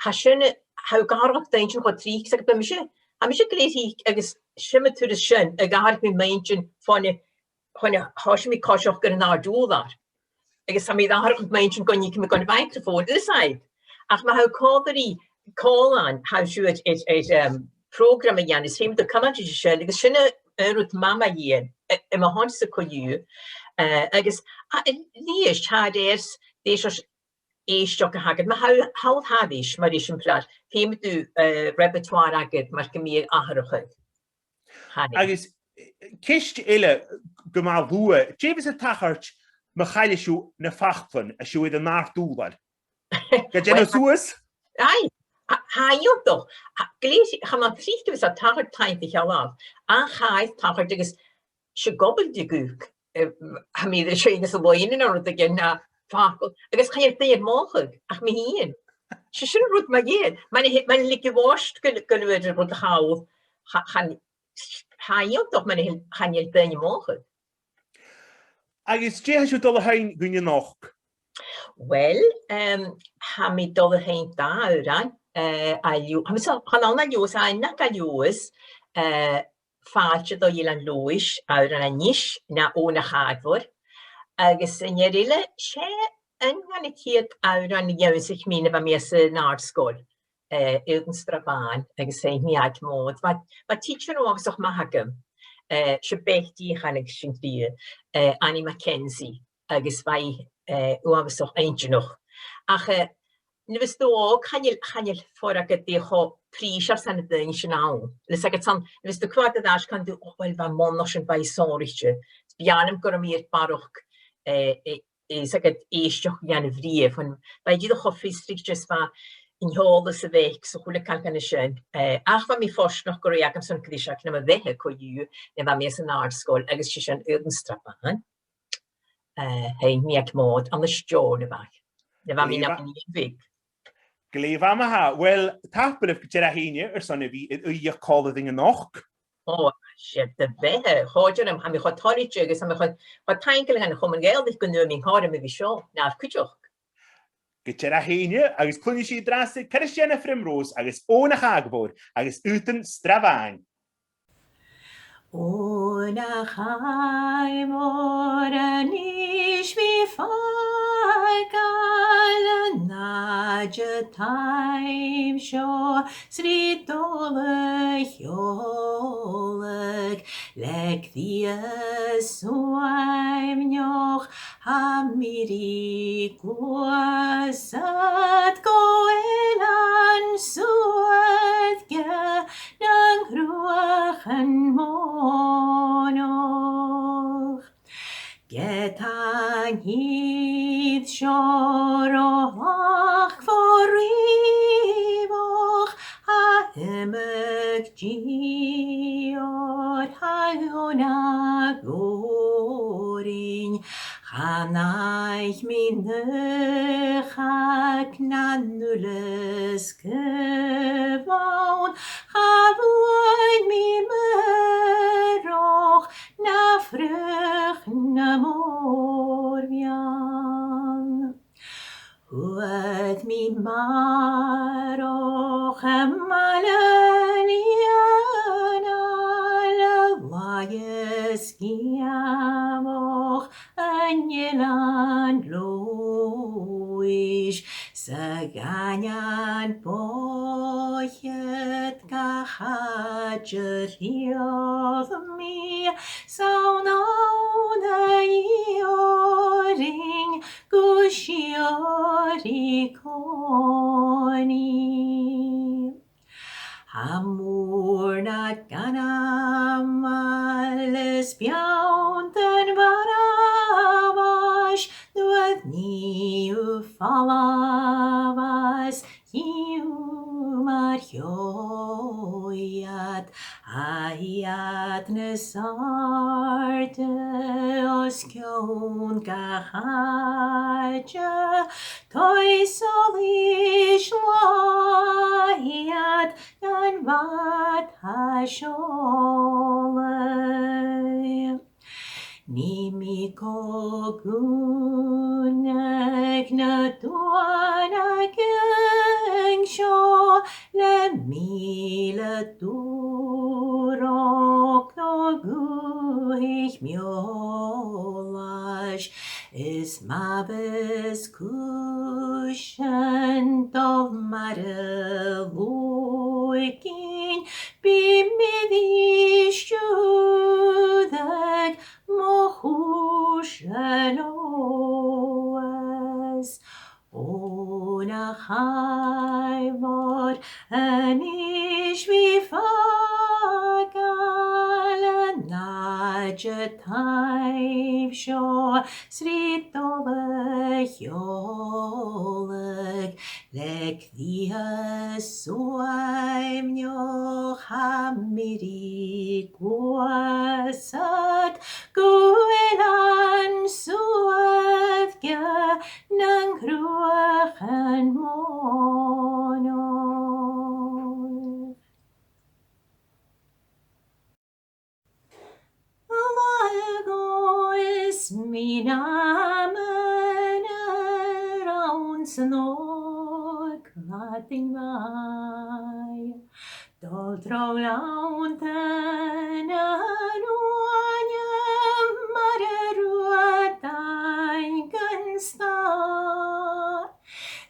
tha sin, tha thu ag atharrachadh d' inntinn cho tric, 's e, bha mise, tha mise glè thric agus 's iomadh turas sin ag atharrachadh mi m' inntinn bhon a, bhon a thòisich mi a' coiseachd gu an àrd-ùrlar. Agus tha mi ag atharrachadh m' inntinn gun tig mi gun a' mhicreafòn a-staigh. Ach ma tha thu còmhla ri còmhlan, tha sibh air, air, air, em, prògram a dhèanamh, is feumaidh tu cumail ris a sin, agus sin an, an rud math mu dheidhinn, i, i mo chunnt-sa co-dhiù. Eh, agus, a, a-rithist, tha e air, dè seòrsa èisteachd a th' agad. Ma tha, tha thu thairis, mar eisimpleir, feumaidh tu, eh, repertoire agad mar gum biodh atharrachadh. Tha e. Agus, eh, ceist eile gu math luath, dè bhios a' tachairt ma chailleas sibh na faclan, a tha sibh air an àrd-ùrlar? Gu dèanamh suas? Aye, tha, tha e iongantach. Tha, glè, chan ann tric a bhios e a' tachairt taing do shealbh, ach tha e a' tachairt agus 's e gobail de dh'ùchd, eh, tha mi air a sheinneadh sa loidhne no rudeigin ann am facal, agus chan eil duine air mothachadh ach mi fhìn. 'S e sin an rud mu dheidhinn. Mura, mura leig thu ort gu, gu bheil an rud a' call, cha, chan, tha e iongantach mura h-eil, chan eil duine air mothachadh. Agus dè tha sibh a' dol a sheinn dhuinn a-nochd? Uill, em, tha mi a' dol a sheinn dà òran, eh, à Leòdhas, tha mi a' smaoineachadh, chan ann à Leòdhas, ann an Leòdhas, eh, Fàilte do dh'Eilean Leòdhais, òran à Nis, na, Ò na Chàrmhoir. Agus an fhear eile, 's e aon dha na ciad òrain a dh'ionnsaich mi nuair a bha mi anns an àrd-sgoil, eh, Aodann Strabane, agus sheinn mi e aig Mòd. Bha, bha tidsear uabhasach math agam, eh, 's e Betty a chanadh sinn rithe, eh, Annie Mackenzie, agus bha i, eh, uabhasach inntinneach. Ach, eh, nuair a bhios tu òg, chan eil, chan eil fuaim agad dè cho prìseil 's a tha na daoine sin ann. Leis a' ghearradh sin, nuair a bhios tu a' coimhead air ais, canaidh tu, "Och, uill, bha m' aonach sin, bha i sònraichte." Bha e ann an cuireadh mi air barrachd, eh, eh, eh, is a' ghearradh èisteachd a dhèanamh riamh, chun bha i dìreach cho fiosraichte is bha an t-eòlas a bh' aice 's a h-uile càil dhen a sin. Eh, ach bha mi fortanach gun robh i agamsa an greiseag nam bheatha co-dhiù, nuair a bha mi anns an àrd-sgoil, agus 's e sin Aodann Strabane. Eh, sheinn mi aig Mòd ann an Steòrnabhagh. Nuair a bha mi nam nighean bheag. Glè mhath ma-thà. Uill, tapadh leibh gu dearbh fhèin airson a bhith air aoigheachd còmhla rinn a-nochd. Ò, 'S e do bheatha, a chàirdean, tha mi cho toilichte agus tha mi cho, cho taingeil dhan Chomunn Gàidhealach gun d' fhuair mi an cothrom a bhith seo, nach cuideachd. Gu dearbh fhèin, agus cluinnidh sinn an-dràsta Cairistìona Primrose agus Eòin a' Chàrr Mhòir agus Ùtan Srabhàin. Eòin a' Chàrr Mhòir, a-nis bidh fàgail an àite taim seo, 's ri dol a sheòladh le cridhe suaimneach, tha mi ri gluasad gu eilean suairce nan cruachan mònach. Ged tha an tìr seo ro thlachdmhor rìomhach, tha iomadh dìthear, tha ùine gu h-òrain, chan fhaigh mi an uinneag nan uile sgaoil ann, cha bhuain mi murach na fhraoch na mòr-mheann. Fhuair mi marach am baile Lìonail, a laighe sgiamach an Eilein Leòdhais, 's a dh'aindeoin bòidheach gach àite a thriall mi, 's ann ann a dh'iarrainn gu sìorraidh còmhnaidh. Tha mòr na gainmheach is beanntan bharabhais, nuair nì thu falbh às, chì thu mar sheòl iad, tha iad nas àirde os cionn gach àite, toisich leis iad gan bhad tha seòladh. Nì mi co-dhùnadh na duanagan seo le mìle dùrachd no dhùthaich mheòlais, is ma bhios cùisean dol mar a luaiginn, bidh mi ri stiùireadh mo chùis a-nuas. Eòin a' Chàrr Mhòr, a-nis bidh fàgail an àite taim seo, 's ri dol a sheòladh le cridhe suaimhneach, tha mi ri gluasad gu eilean suairce nan cruachan mònach. Lagh is mi nam aonar anns an òg mhadainn mhaith, dol tro lanntan an uaine mar a ruadh daingean stàir.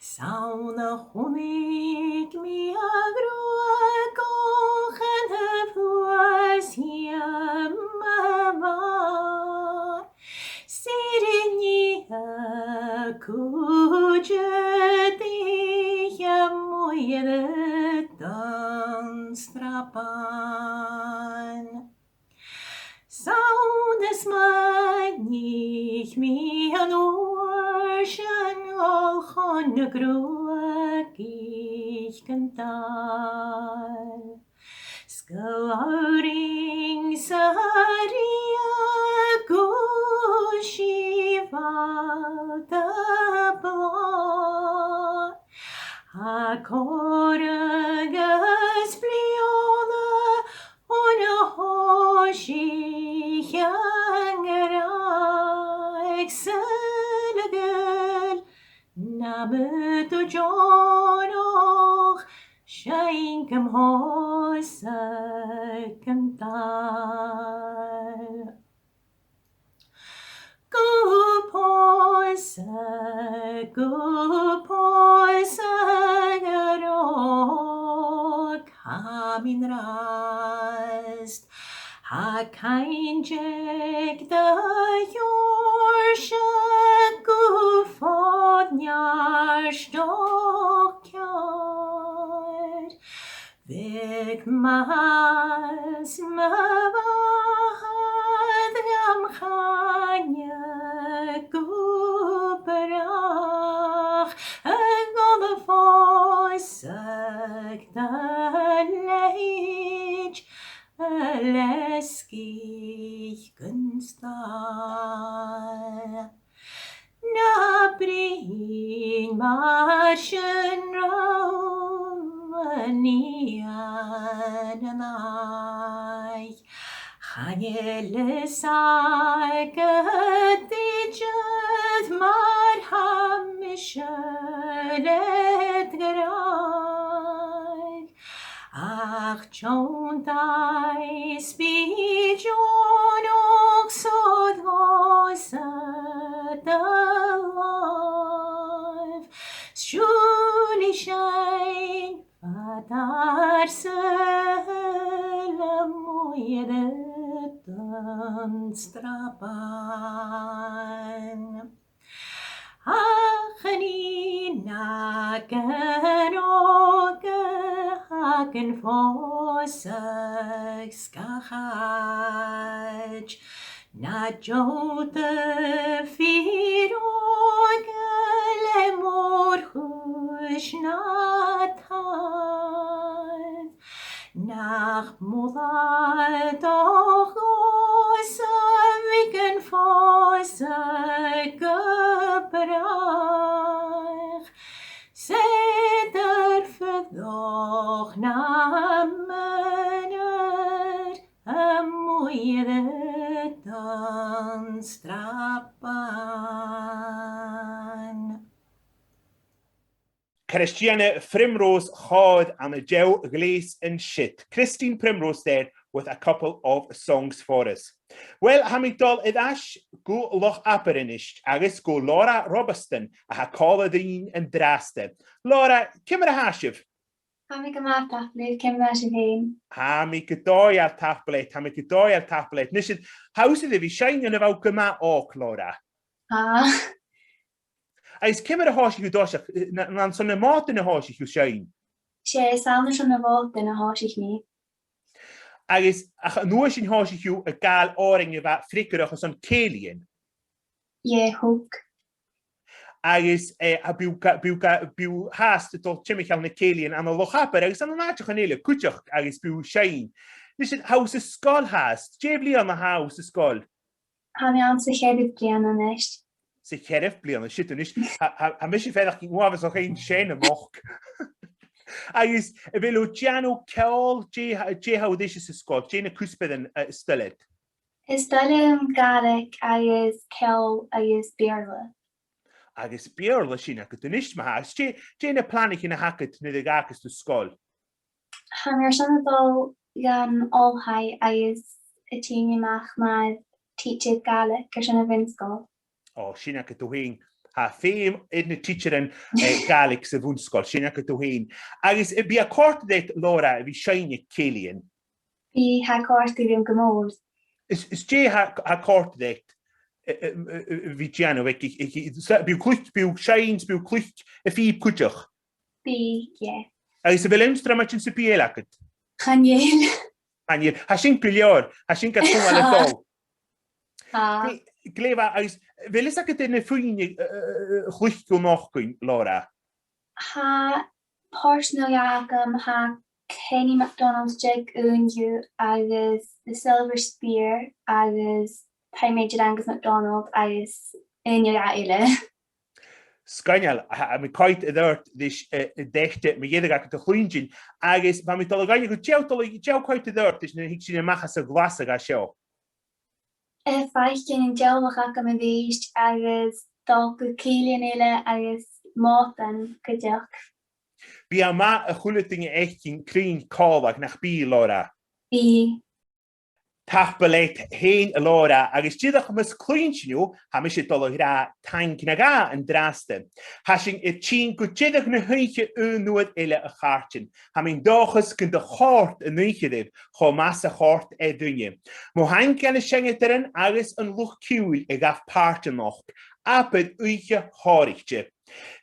'S ann a chunnaic mi a' ghruagach a' fàs dhìom a-mhàin. 'S i ri nighe cuide d' ithe a-muigh air an t-srapàn. 'S ann a smaoinich mi an uair sin dhol chun na gruagaich gun dàil. 'S gu labhrainn 's a' riaghladh gu sìobhalta blàth, a' còmhradh agus bliadhna on a h-uile Sìth an gràidh, saoil a ghaoil, nam biodh tu deònach, seinn gam thoiseach an dàil. Gu pòsadh, gu pòsadh a ghràidh, tha mi an-dràsta, tha cainnt aig do sheòrsa gu fòd neart-ochd ceàrr. Bhiodh mas mo mhàthair gam chaoineadh gu bràth, a dhol a phòsadh do leithid a leasgaich gun stàth. Na bruidhinn mar sin rium, a nighean an aghaidh. Chan eil fhios agad idir mar tha mise led ghràidh. Ach tionndaidh 's bidh deònach 's fheàrr dhòmhsa do làmh. Siùil i seinn fad ar saoghal a-muigh air an t-sràban. Ach an nighean òg a tha gan phòsadh 's ga chairt, na deònach fìor òige le mòr-chuid na tàir. Nach moladh do dhòigh-sa bhith gan phòsadh gu bràth, 's eadar fuireach nam aonar a-muigh air an t-sràban. Christiana Primrose Chòir ann an Deagh Ghleus an siud. Christine Primrose there with a couple of songs for us. Well, tha mi a' dol air ais gu Loch Abar a-nis agus gu Laura Robasdan a tha còmhla rinn an-dràsta. Laura, ciamar a tha sibh? Tha mi gu math, tapadh leibh, ciamar a tha sibh fhèin? Tha mi gu dòigheil, tapadh leat, tha mi gu dòigheil, tapadh leat. Nis, tha thusa air a bhith a' seinn bhon a bha thu gu math òg, Laura. Tha. Agus ciamar a thòisich thu an toiseach, eh, na, na, 's ann nam bàta a thòisich thu a' seinn? 'S e, 's ann airson na bàta a thòisich mi. Agus ach an uair sin thòisich thu a' gabhail òrain a bha freagarrach airson cèilidhean? Yeah, thug. Agus, eh, a bheil, a bheil, a bheil fhathast a' dol timcheall nan cèilidhean ann an Loch Abar agus ann an àiteachan eile cuideachd agus a bheil thu a' seinn? Nis, tha thu san sgoil fhathast. Dè a' bhliadhna a tha thu san sgoil? Tha mi anns a' cheathramh bliadhna a-nis. Sa cheathramh bliadhna, siud a-nis. Tha, tha, tha mise a' faireachdainn uabhasach fhèin sean a-muigh. Agus a bheil thu a' dèanamh ceòl, dè, dè tha thu ris san sgoil, dè na cuspairean, eh, as toil leat? Is toil leam Gàidhlig agus ceòl agus Beurla. Agus Beurla, sin agad a-nis, ma-thà. Is dè, dè na planaichean a th' agad nuair a dh'fhàgas tu an sgoil? Tha mi airson a dhol dhan oilthigh agus a' tighinn a-mach mar tidsear Gàidhlig airson a' bhun-sgoil. Ò, sin agad thu fhèin. Tha feum air na tidsearan, eh, Gàidhlig sa bhun-sgoil, sin agad thu fhèin. Agus, eh, am bi e a' còrdadh riut, Laura, a bhith a' seinn aig cèilidhean? Bidh, tha e a' còrdadh rium gu mòr. Is, is dè tha, tha e a' còrdadh riut, eh, eh, eh, eh, a bhith a' dèanamh aig, aig, aig, sa, am bi thu a' cluich, am bi thu a' seinn, am bi thu a' cluich a' phìob cuideachd? Bidh, yeah. Agus a bheil ionnsramaidean sam bith eile agad? Chan eil. Chan eil. Tha sin gu leòr. Tha sin gad chumail a' dol. Tha. Glè, glè mhath, agus a bheil fhios agad air na fuinn, eh, eh, eh, a chluich thu a-nochd, Laura? Tha pàirt no dhà agam, tha Kenny MacDonald, Jig Uinniu agus The Silver Spear agus Pride Major Angus MacDonald agus aon no dhà eile. Sgoinneil, tha, tha mi a' coimhead air adhart ris, eh, an t-sèithear mu dheireadh agad a chluinntinn, agus bha mi a' dol a dh'fhaighneachd dhut, dè tha dol, dè tha a' coimhead air adhart ris nuair a thig sinn a-mach às a' ghlasadh a tha seo. Eh, faicinn an teaghlach agam a-rithist agus dol gu cèilidhean eile agus mòdan cuideachd. Bidh e math a h-uile duine fhaicinn cruinn còmhla, nach bi, Laura? Bidh. Tapadh leat fhèin, a Laura, agus dìreach mus cluinn sinn thu, tha mise a' dol a ràdh taing no dhà an-dràsta. Tha sinn air tighinn gu deireadh na h-oidhche aon uair eile, a chàirdean. Tha mi an dòchas gun do chòrd an oidhche ribh cho math 's a chòrd e rinne. Mo thaing dhan na seinneadairean agus an luchd-ciùil a ghabh pàirt a-nochd. Abair oidhche shònraichte.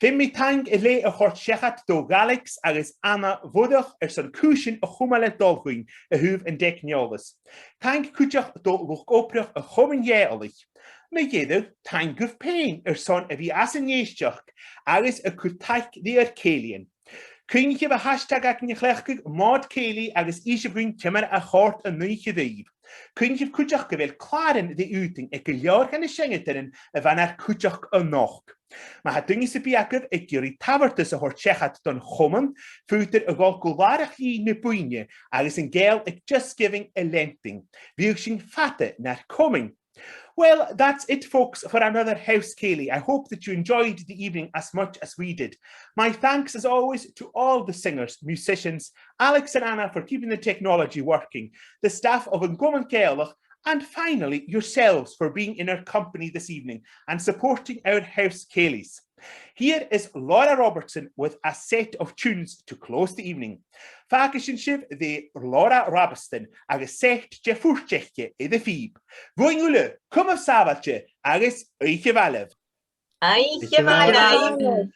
Feumaidh mi taing a leth a chur seachad do dh'Alex agus Anna Mhoireach airson cùisean a chumail a' dol dhuinn a thaobh an teicneòlais. Taing cuideachd do luchd-obrach a' Chomainn Ghàidhealaich. Mu dheireadh, taing dhuibh pèin airson a bhith às an èisteachd agus a' cur taic ri ar cèilidhean. Cuimhnichibh a' hashtag againn a chleachdadh, Mòd Cèilidh, agus innsibh dhuinn ciamar a chòrd an oidhche ribh. Cuimhnichibh cuideachd gu bheil clàran ri fhaotainn aig gu leòr dha na seinneadairean a bha nar cuideachd a-nochd. Ma tha duine sam bith agaibh ag iarraidh tabhartas a thoirt seachad don Chomann, faodar a dhol gu làrach-lìn na buidhne agus an ceangal aig Just Giving a leantainn. Bhiodh sinn fada nar comain. Well, that's it, folks, for another House Cèilidh. I hope that you enjoyed the evening as much as we did. My thanks, as always, to all the singers, musicians, Alex and Anna for keeping the technology working, the staff of An Comunn Gàidhealach, and finally yourselves for being in our company this evening and supporting our House Cèilidhs. Here is Laura Robertson with a set of tunes to close the evening. Fàgaidh sinn sibh ri Laura Robertson agus set de Phort Aice air a' phìob. Bhuainn uile, cumaibh sàbhailte agus oidhche mhath leibh. Oidhche mhath leibh.